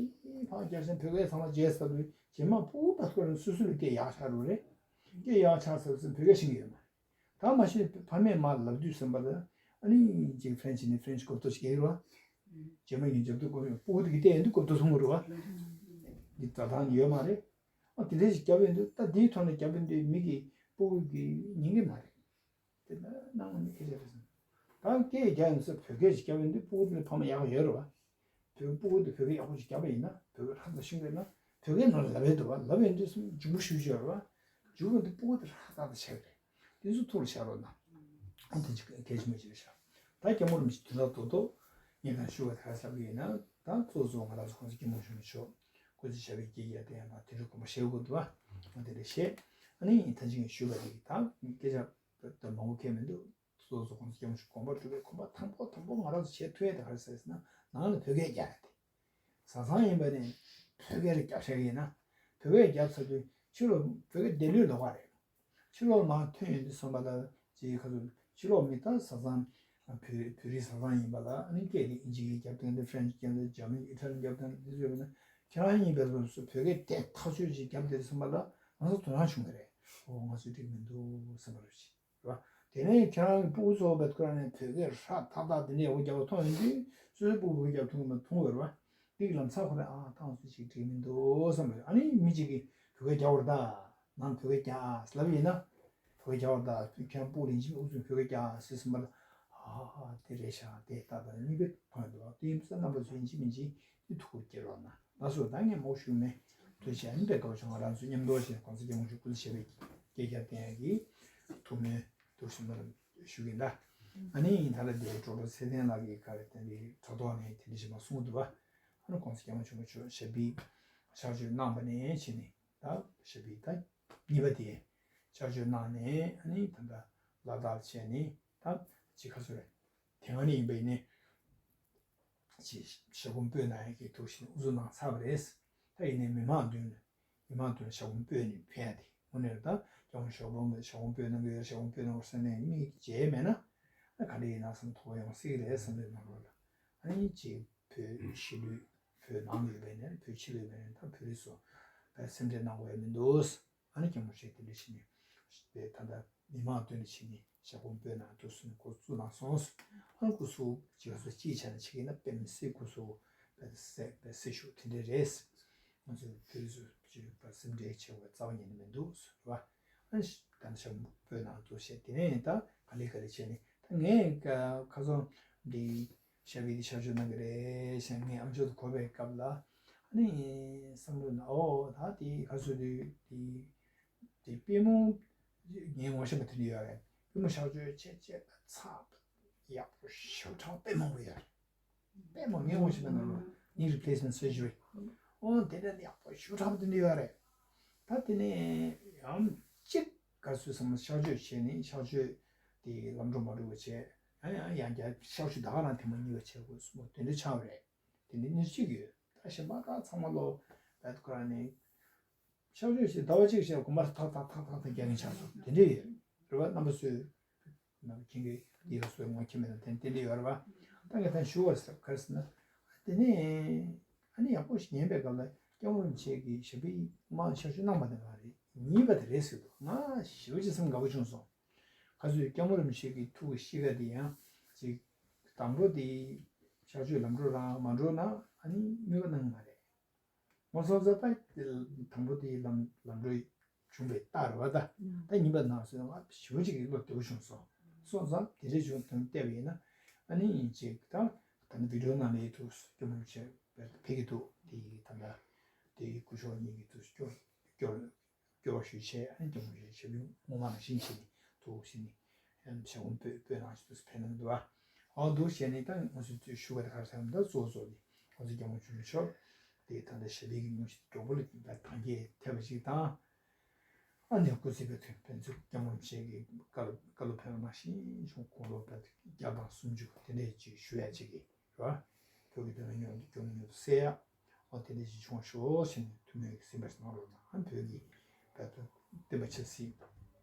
ཕར་རྒྱབ་ཟིན་བོད་སྐད་ཚང་མ་བརྗེད་ཚར་དུས་རྗེས་མ་སྤུ་གུ་བད་ཁོ་རང་སོ་སོའི་སྐད་ཡག་ཆགས་འགྲོ་རེད། སྐད་ཡག་ཆགས་ཚར་ཟིན་བོད་སྐད་ཤེས་ཀྱི་ཡོད་མ་རེད། ད་མ་གཞི་ཕ་མས་མར་ལབ་དུས་ཙམ་པ་ལ་ཨ་ནི་ཅིག་ཧྥ་རན་སི་ནས་ཧྥ་རན་སི་གོ་བརྡ་ཞིག་རྒྱག་གི་རེད་བ། རྗེས་མ་ཡིན་རྒྱབ་ཏུ་གོ་སྤུ་གུ་དེ་གི་བལྟས་ཡོང་དུས་གོ་བརྡ་མཐོང་གི་རེད་བ། འདི་ད་ཐང་ཡོད་མ་རེད། ཨ་དེ་འདྲ་ཞིག་རྒྱབ་ཡོང་དུས་ད་དེའི་ཐོག་ནས་རྒྱབ་ཡོང་དུས་མི་གི་སྤུ་གུ་གི་ཉན་གི་མ་རེད། དེ་ལ་སྣང་བ་ནི་སྐད་ཆ་རེད་ཟེར། ད་སྐད་རྒྱག་ཡོང་ས་བོད་སྐད་ཞིག་རྒྱབ་ཡོང་དུས་སྤུ་གུ་དེ་ལ་ཕ་མ་ཡག་ཡོད་རེད་བ། བོད་སྤུ་གུ་དེ་བོད་སྐད་ཡག་པོ་ཞིག་རྒྱབ་པ་ཡིན་ན་བོད་སྐད་ཧྲ་ཐག་ཤེས་དགོས་ན་བོད་སྐད་ནང་ལ་ལབ་ཡས་འདུག་བ། ལབ་ཡས་འདུག་སེམས་འཇུག་པོ་ཞུ་ཞུ་ཡོད་རེད་བ། འཇུག་པ་འདི་སྤུ་གུ་དེ་ཧྲ་ཐག་ཐག་བྱས་པ་རེད། དེ་ཚོ་ཐུགས་ལ་བཞག་རོགས་གནང་། ཨ་དེ་འདྲ་ཅིག་གལ་ཆེན་པོ་ཅིག་རེད་ཤག་ད་སྐྱབས་མགོན་རིན་པོ་ཆེ་དོན་དག་རྡོག་རྡོག་ངས་གང་ཞུ་བ་དེ་ག་ལབ་ཀྱི་ཡིན་ན་ད་གཙོ་གཙོ་ང་རང་ཚོ་གོང་ས་སྐྱབས་མགོན་ཆེན་པོ་མཆོག་སྐུ་ཚེ་ཞབས་པད་བསྐལ་བརྒྱར་བརྟན་ཡག་དང་དེ་འདྲའི་དགོངས་པ་བཞེས་དགོས་འདུག་བ། ཨ་དེ་འདྲ་བཤད། ཨ་ནི་ད་ཅིག་ངས་ཞུས་པ་དེ་ད་སྐད་ཆ་ད་མང་པོ་ཁེལ་མི་འདུག་གཙོ་བོ་གཙོ་གོང་ས་སྐྱབས་མགོན་ཆེན་པོ་དགོངས་པ་སྒྲུབ་པའི་གོམ་པ་དང་པོ་དང་པོ་ང་རང་ཚོ་བྱེད་ཐུབ་ཡས་དེ་ག་རེ་ཟེར་ཟེར་ན་ནང་ལ་བོད་སྐད་རྒྱག་ཡས་དེ། བཟའ་ཚང་ཡིན་པ་ནས་བོད་སྐད་རྒྱབ་ཤག་ཡིན་ན་བོད་སྐད་རྒྱབ་ཚར་དུས་ཕྱི་ལོགས་བོད་སྐད་བདེ་ལོས་ལོག་པ་རེད། ཕྱི་ལོགས་མར་ཐོན་ཡོང་དུས་ཙམ་པ་ལ་ཅིག་ཁ་ཚུར་ཕྱི་ལོགས་མི་ད་བཟའ་ཚང་བོད་བོད་རིགས་བཟའ་ཚང་ཡིན་པ་ལ་ཨ་ནི་སྐད་དེ་ཨིན་ཇི་སྐད་རྒྱབ་སྟངས་དེ་ཧྥ་རན་སི་རྒྱབ་སྟངས་འཇར་མ་ནི་ཨི་ཊ་ལི་རྒྱབ་སྟངས་དེ་ཚོ་ཡོད་པ་ན་ཁྱེད་རང་ཡིན་པའི་ལོགས་སུ་བོད་སྐད་དེ་ཐག་ཆོད་ཅིག་རྒྱབ་བསྡད་དུས་ཙམ་པ་ལ་ང་ཚོ་དོ་སྣང་བྱུང་གི་རེད། ཨོ་ང་ཚོ་འགྲིག་མི་འདུག་བསམ་པ་རེད། རེད་བ། དེ་ནས་ཁྱེད་རང་གི་སྤུ་གུ་ཚོ་བད་ཁོ་རང་ནས་བོད་སྐད་ཧྲ་ཐག་ཐག་དེ་འདྲ་ཡག་པོ་རྒྱག་པ་མཐོང་ཡོང་དུས་སོ་སོའི་སྤུ་གུ་བོད་སྐད་རྒྱག་ཐུབ་ཀྱི་མ་མཐོང་བས་རེད་བ། འདི་གི་ལམ་སང་ཁོ་རང་ཨ་ཐང་སུ་ཅིག་འགྲིག་མི་འདུག་བསམ་པ་རེད། ཨ་ནི་མི་གཅིག་གིས་བོད་སྐད་རྒྱག་པར་གདའ། ནང་བོད་སྐད་རྒྱག་ལབ་ཡིན་ན། བོད་སྐད་རྒྱག་པར་གདའ། ཁྱེད་རང་སྤུ་གུ་ལེན་གྱི་མི་ཨུ་ཚུགས་བོད་སྐད་རྒྱག་ཟེར་སོང་པ་ལ། ཨ་ཨ་དེ་རེད་ཤག་དེ་ལྟ་ལྟ་གཉིས་པའི་མཐོང་ཡོང་འདུག་དེ་ཡིན་ཙང་རྣམ་པ་ཚོ་ཡིན་གཅིག་མིན་གཅིག་དེ་ཐུགས་ཁུར་སྐྱེལ་རོགས་གནང་། ལགས་སོ། ད་ངས་མོ་ཞུ་མེད། ཐུགས་རྗེ་ཆེ། ཨ་ནི་དཔེ་དགའ་བོ་བྱུང་། ང་རང་ཚོ་མཉམ་དུ་བྱས་གོང་ས་སྐྱབས་མགོན་མཆོག་སྐུ་ཚེ་ཞབས་པད་བསྐལ་བརྒྱར་བརྟན་ཡག་གི་ཐུགས་སྨོན་ཐུགས་ཞུ་མ་ཞུ་གི་ཡིན་ད། ཨ་ནི་ད་ལྟ་དེ་གྲོགས་པོ་ཚེ་བརྟན་ལགས་ཀྱིས་ག་རེ་དེ་འདྲའི་དྲ་ཐོག་ནས་དེ་འདྲ་ཞིག་མ་གསུང་གི་འདུག་བ། ཨ་ནི་གོང་ས་སྐྱབས་མགོན་ཆེན་པོ་མཆོག་ཞབས་པད་ཕྱག་མཆོད་གནང་བ་ནས་བྱས་ནས་ད་ཞབས་པད་ད་གཉིས་པ་དེ་ཕྱག་མཆོད་གནང་ནས་ཨ་ནི་ད་ལྟ་ལ་དྭགས་བྱས་ནས་ད་ཅི་ག་ཚོད་རེད། དེ་སྔ་ནས་ཡིན་པ་ཡིན་ནའི། ཅེས་ཞབས་ཁུངས་སྤོས་གནང་ཡག་གི་ཐུགས་བཞེད་དབུ་འཛུགས་གནང་ཚར་བ་རེད། ད་ཡིན་ནའི་མི་མང་མདུན་མི་མང་མདུན་ཞབས་ཁུངས་སྤོས་ནས་ཕན་ཡག་དེ་དངོས་གནས་ད་སྐྱབས་མགོན་ཞབས་ཁུངས་ཞབས་ཁུངས་སྤོས་གནང་གི་ཡོད། ཞབས་ཁུངས་སྤོས་གནང་བར་སེམས་ནས་མིག་མཇལ་མེད་ན་ད་ག་འདྲ་ཡིན་ན་བསམ་དོགས་པ་ཡོང་སྲིད་ཀྱི་རེད་བསམ་པའི་ནང་ལོགས་ལ་ཨ་ནི་ཅིག་བོད་ཕྱི་ལོགས་བོད་ནང་ལ་ཡོད་པའི་ནས་བོད་ཕྱི་ལོགས་ཡོད་པའི་ནས་ད་བོད་རིགས་ཚོ་ད་སེམས་ཁྲལ་གནང་དགོས་ཡ་མི་འདུག་ཨ་ནི་སྐྱབས་མགོན་ཞེས་དེ་འདྲ་བྱས་ནས་པའི་ད་ལྟ་མི་མང་མདུན་ལ་ཕྱིན་ནས་ཞབས་ཁུངས་སྤོས་གནང་དུས་སུ་འགོ་བཙུགས་གནང་སོང་། ཨ་ནི་སྐུ་གཟུགས་ཅིག་སོ་སྐྱིད་ཆ་ནས་ཆིག་ཡིན་ན་དཔེ་མི་སྲིད་སྐུ་གཟུགས་དཔེ་སྲིད་དཔེ་སྲིད་ཤུགས་དེ་འདྲ་རེད། ང་ཚོའི་བོད་རིགས་ཚོ་ཅིག་པ་སེམས་ཁྲལ་བྱེད་དགོས་རྩ་བ་ཉིད་ནས་མི་འདུག་ཟེར་བ། ཨ་ནི་ད་ནི་ཞབས་ཁུངས་སྤོས་གནང་དུས་བྱས་དེ་ནས་ད་ག་ལེ་ག་ལེ་བྱས་ནས་ད་ངས་ཁ་སང་འདི། ཞབས་པད་ཀྱི་ཕྱག་མཆོད་གནང་གི་རེད་ཟེར། ངས་ཨམ་ཅོག་ཏུ་གོ་བའི་སྐབས་ལ་ཨ་ནི་བསམ་བློ་ནང་ཨོ་ད་དེ་ག་ཚོད་དུས་དེ་དེ་པད་མོ་ངའི་ངོ་ཤེས་པ་དེ་འདྲ་ཡོད་རེད། པད་མོ་ཕྱག་མཆོད་བྱས་བྱས་ད་ཚགས་ཡག་པོ་ཞེ་དྲག་པད་མོ་རེད་ཡ། པད་མ་ངའི་ངོ་ཤེས་པའི་ནང་ལ་knee replacement surgery། ཨོ་དེ་འདྲ་ཡག་པོ་ཞེ་དྲག་པོ་དེ་འདྲ་ཡོད་རེད། ད་དེ་ནས་ཡང་གཅིག་ག་ཚོད་བསམ་ན་ཕྱག་མཆོད་བྱས་ནས་ཕྱག་མཆོད་དེ་ལམ་འགྲོ་མ་འགྲོ་བ་བྱས། ཡང་ཡང་ཡང་བསྐྱར་ཕྱག་མཆོད་ད་ག་རང་ཐེངས་མ་གཉིས་པ་བྱས་དགོས་གསུངས་པ་དེ་འདྲ་ཆགས་པ་རེད། དེ་འདྲའི་གནས་ཚུལ་གཅིག་ཡོད། ད་གཞན་པ་ད་ཚང་མ་ལོ་བད་ཁོ་རང་ནས་ཕྱག་མཆོད་བྱས་ཟླ་བ་གཅིག་བྱས་དགོན་པར་ཐག་ཐག་ཐག་ཐག་ཐག་རྒྱག་མཁན་ཆགས་སོང་། དེ་འདྲ་ཡོད་རེད་བ། རྣམ་པ་ཚོས་ནམ་མཁྱེན་གྱི་ཡིག་ལ་སོགས་ངོ་མཁྱེན་མེད་ན་དེ་དེ་འདྲ་ཡོད་རེད་བ། ད་ངས་ད་ཞུ་བ་ཟེར་ག་རེ་ཟེར་ན། དེ་ནས་ཨ་ནི་ཡག་པོ་ཞིག་ཉན་པའི་སྐབས་ལ་སྐྱབས་མགོན་རིན་པོ་ཆེ་གི་ཞབས་པད་མ་ཕྱག་མཆོད་གནང་བ་དེ་མ་རེད། གཉིས་པ་དེ་རེད་ཟེར་འདུག་ང་ཞེ་པོ་ཅིག་སེམས་དགའ་པོ་བྱུང་སོང་། ག་ཚོད་སྐྱབས་མགོན་རིན་པོ་ཆེ་གི་ཐུགས་ཀྱི་གཤིས་ཀ་དེ་ཡང་ཅིག་དང་པོ་དེ་ཕྱག་མཆོད་ལམ་འགྲོ་རང་མ་འགྲོ་ན་ཨ་ནི་དམིགས་པ་གནང་གི་མ་རེད། ང་སོང་ཙང་ད་དང་པོ་དེའི་ལམ་ལམ་འགྲོ་བྱུང་བའི་རྟགས་རེད་བ། ད་ད་ཉིན་པ་ནང་སོང་ང་ཞེ་པོ་ཅིག་གི་བློ་བདེ་པོ་བྱུང་སོང་། སོང་ཙང་དེ་འདྲའི་བྱུང་དོན་བལྟས་པ་ཡིན་ན་ཨ་ནི་ཅིག་ད་ད་ནི་བི་ཌིའོ་ནང་ལ་ཡི་ཐུགས་སྐྱོ་མོ་བྱས་ཕེབས་ཀྱི་འདུག་དེ་ཡི་ད་ལྟ་དེ་ཡི་སྐུ་ཞབས་གཉིས་ཀྱི་ཐུགས་སྐྱོ་སྐྱོ། སྐྱོ་བ་ཞུ་བྱས་ཨ་ནི་སྐྱབས་མགོན་ཞབས་ཡུམ་ངོ་མ་ནང་བཞིན་བྱས་ནས་ཐུགས་ཞི་ནས་ཨ་ནི་ཞབས་ཁོང་སྤོས་སྤོས་ནང་བཞིན་དུ་ཕེབས་གནང་འདུག་ཨ། འོ་འདུག་བྱས་ནས་ད་ང་ཚོས་ཚུར་ཞུ་བ་དེ་ག་རེ་ཟེར་ན། ད་གཙོ་བོ་གཙོ་དེ་ང་ཚོ་སྐྱབས་མགོན་ཆེན་པོ་མཆོག་དེ་ད་ལྟ་ཞབས་པད་ཀྱི་སྙུང་གཞི་མགྱོགས་པོ་ལ་ད་དང་རྒྱས་ཐེབས་པ་ཞིག་དང་། ཨ་ནི་སྐུ་ཚེ་བར་དུ་ཕན་ཚུན་སྐྱབས་མགོན་ཆེན་གྱི་བཀའ་སློབ་བཀའ་སློབ་ཕེབས་པ་ནང་བཞིན་བྱུང་དགུང་ལོ་བརྒྱ་དང་སུམ་ཅུ་དེ་འདྲས་ཅིག་བཞུགས་ཡ་ཅིག་གི་རེད་བ། བོད་ཀྱི་དོན་ལ་ཉམས་མྱོང་ཉུང་ཉུང་དུ་གསལ་ཡག་འོ་དེ་འདྲ་ཞིག་བྱུང་བ་ཤོག་ཟེར་ནས་ཐུགས་སྨོན་གྱིས་གཟིགས་པར་གནང་རོགས་གནང་། བོད་ཀྱི་བོད་དོན་བསྟན་པ་ཆབ་སྲིད་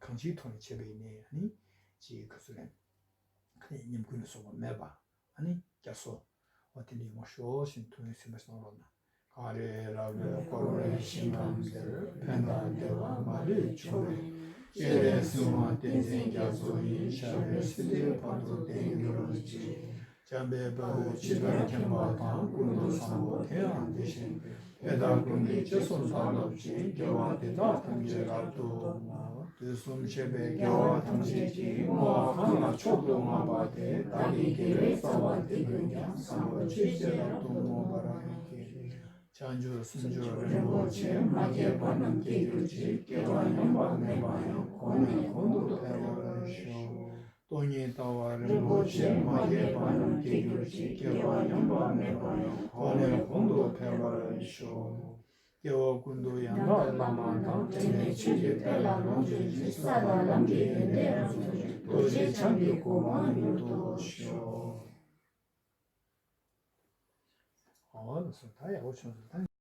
གང་ཅིའི་ཐོག་ནས་བྱས་པ་ཡིན་ནའི་ཨ་ནི་ཅིག་ག་ཚོད་རེད། ཨ་ནི་ཉམས་རྒུད་ལ་སོགས་པ་མེད་པ་ཨ་ནི་རྒྱ་མཚོ་འོ་དེ་འདྲ་ཡོང་བ་ཤོག་ཟེར་ནས་ཐུགས་སྨོན་གཟིགས་པར་གནང་རོགས་གནང་། གངས་རི་ར་བས་བསྐོར་བའི་ཞིང་ཁམས་འདིར། ཕན་དང་བདེ་བ་མ་ལུས་འབྱུང་བའི་སྤྱན་རས་གཟིགས་དབང་བསྟན་འཛིན་རྒྱ་མཚོ་ཡི། ཞབས་པད་སྲིད་མཐའི་བར་དུ་བརྟན་གྱུར་ཅིག། འཇམ་དཔལ་དཔའ་བོས་ཇི་ལྟར་མཁྱེན་པ་དང་། ཀུན་ཏུ་བཟང་པོ་དེ་ཡང་དེ་བཞིན་ཏེ། དེ་དག་ཀུན་གྱི་རྗེས་སུ་བདག་སློབ་ཅིང་། དགེ་བ་འདི་དག་ཐམས་ཅད་རབ་ཏུ་བསྔོ། དུས་གསུམ་གཤེགས་པའི་རྒྱལ་བ་ཐམས་ཅད་ཀྱིས། བསྔོ་བ་གང་ལ་མཆོག་ཏུ་བསྔགས་པ་དེས། བདག་གི་དགེ་བའི་རྩ་བ་འདི་ཀུན་ཀྱང་། བཟང་པོ་སྤྱོད་ཕྱིར་རབ་ཏུ་བསྔོ་བར་བགྱི། བྱང་ཆུབ་སེམས་མཆོག་རིན་པོ་ཆེ། མ་སྐྱེས་པ་རྣམས་སྐྱེ་གྱུར་ཅིག། སྐྱེ་བ་ཉམས་པ་མེད་པ་ཡང་། གོང་ནས་གོང་དུ་འཕེལ་བར་ཤོག། སྟོང་ཉིད་ལྟ་བ་རིན་པོ་ཆེ། མ་སྐྱེས་པ་རྣམས་སྐྱེ་གྱུར་ཅིག། སྐྱེ་བ་ཉམས་པ་མེད་པ་ཡང་། གོང་ནས་གོང་དུ་འཕེལ་བར་ཤོག། སྐྱེ་བ་ཀུན་ཏུ་ཡང་དག་བླ་མ་དང་། འབྲལ་མེད་ཆོས་ཀྱི་དཔལ་ལ་ལོངས་སྤྱོད་ཅིང་། ས་དང་ལམ་གྱི་ཡོན་ཏན་རབ་རྫོགས་ཤིང་། རྡོ་རྗེ་འཆང་གི་གོ་འཕང་མྱུར་ཐོབ་ཤོག། ཨོ་ལགས་སོ། ད་ཡག་པོ་བྱུང་སོང་། ད།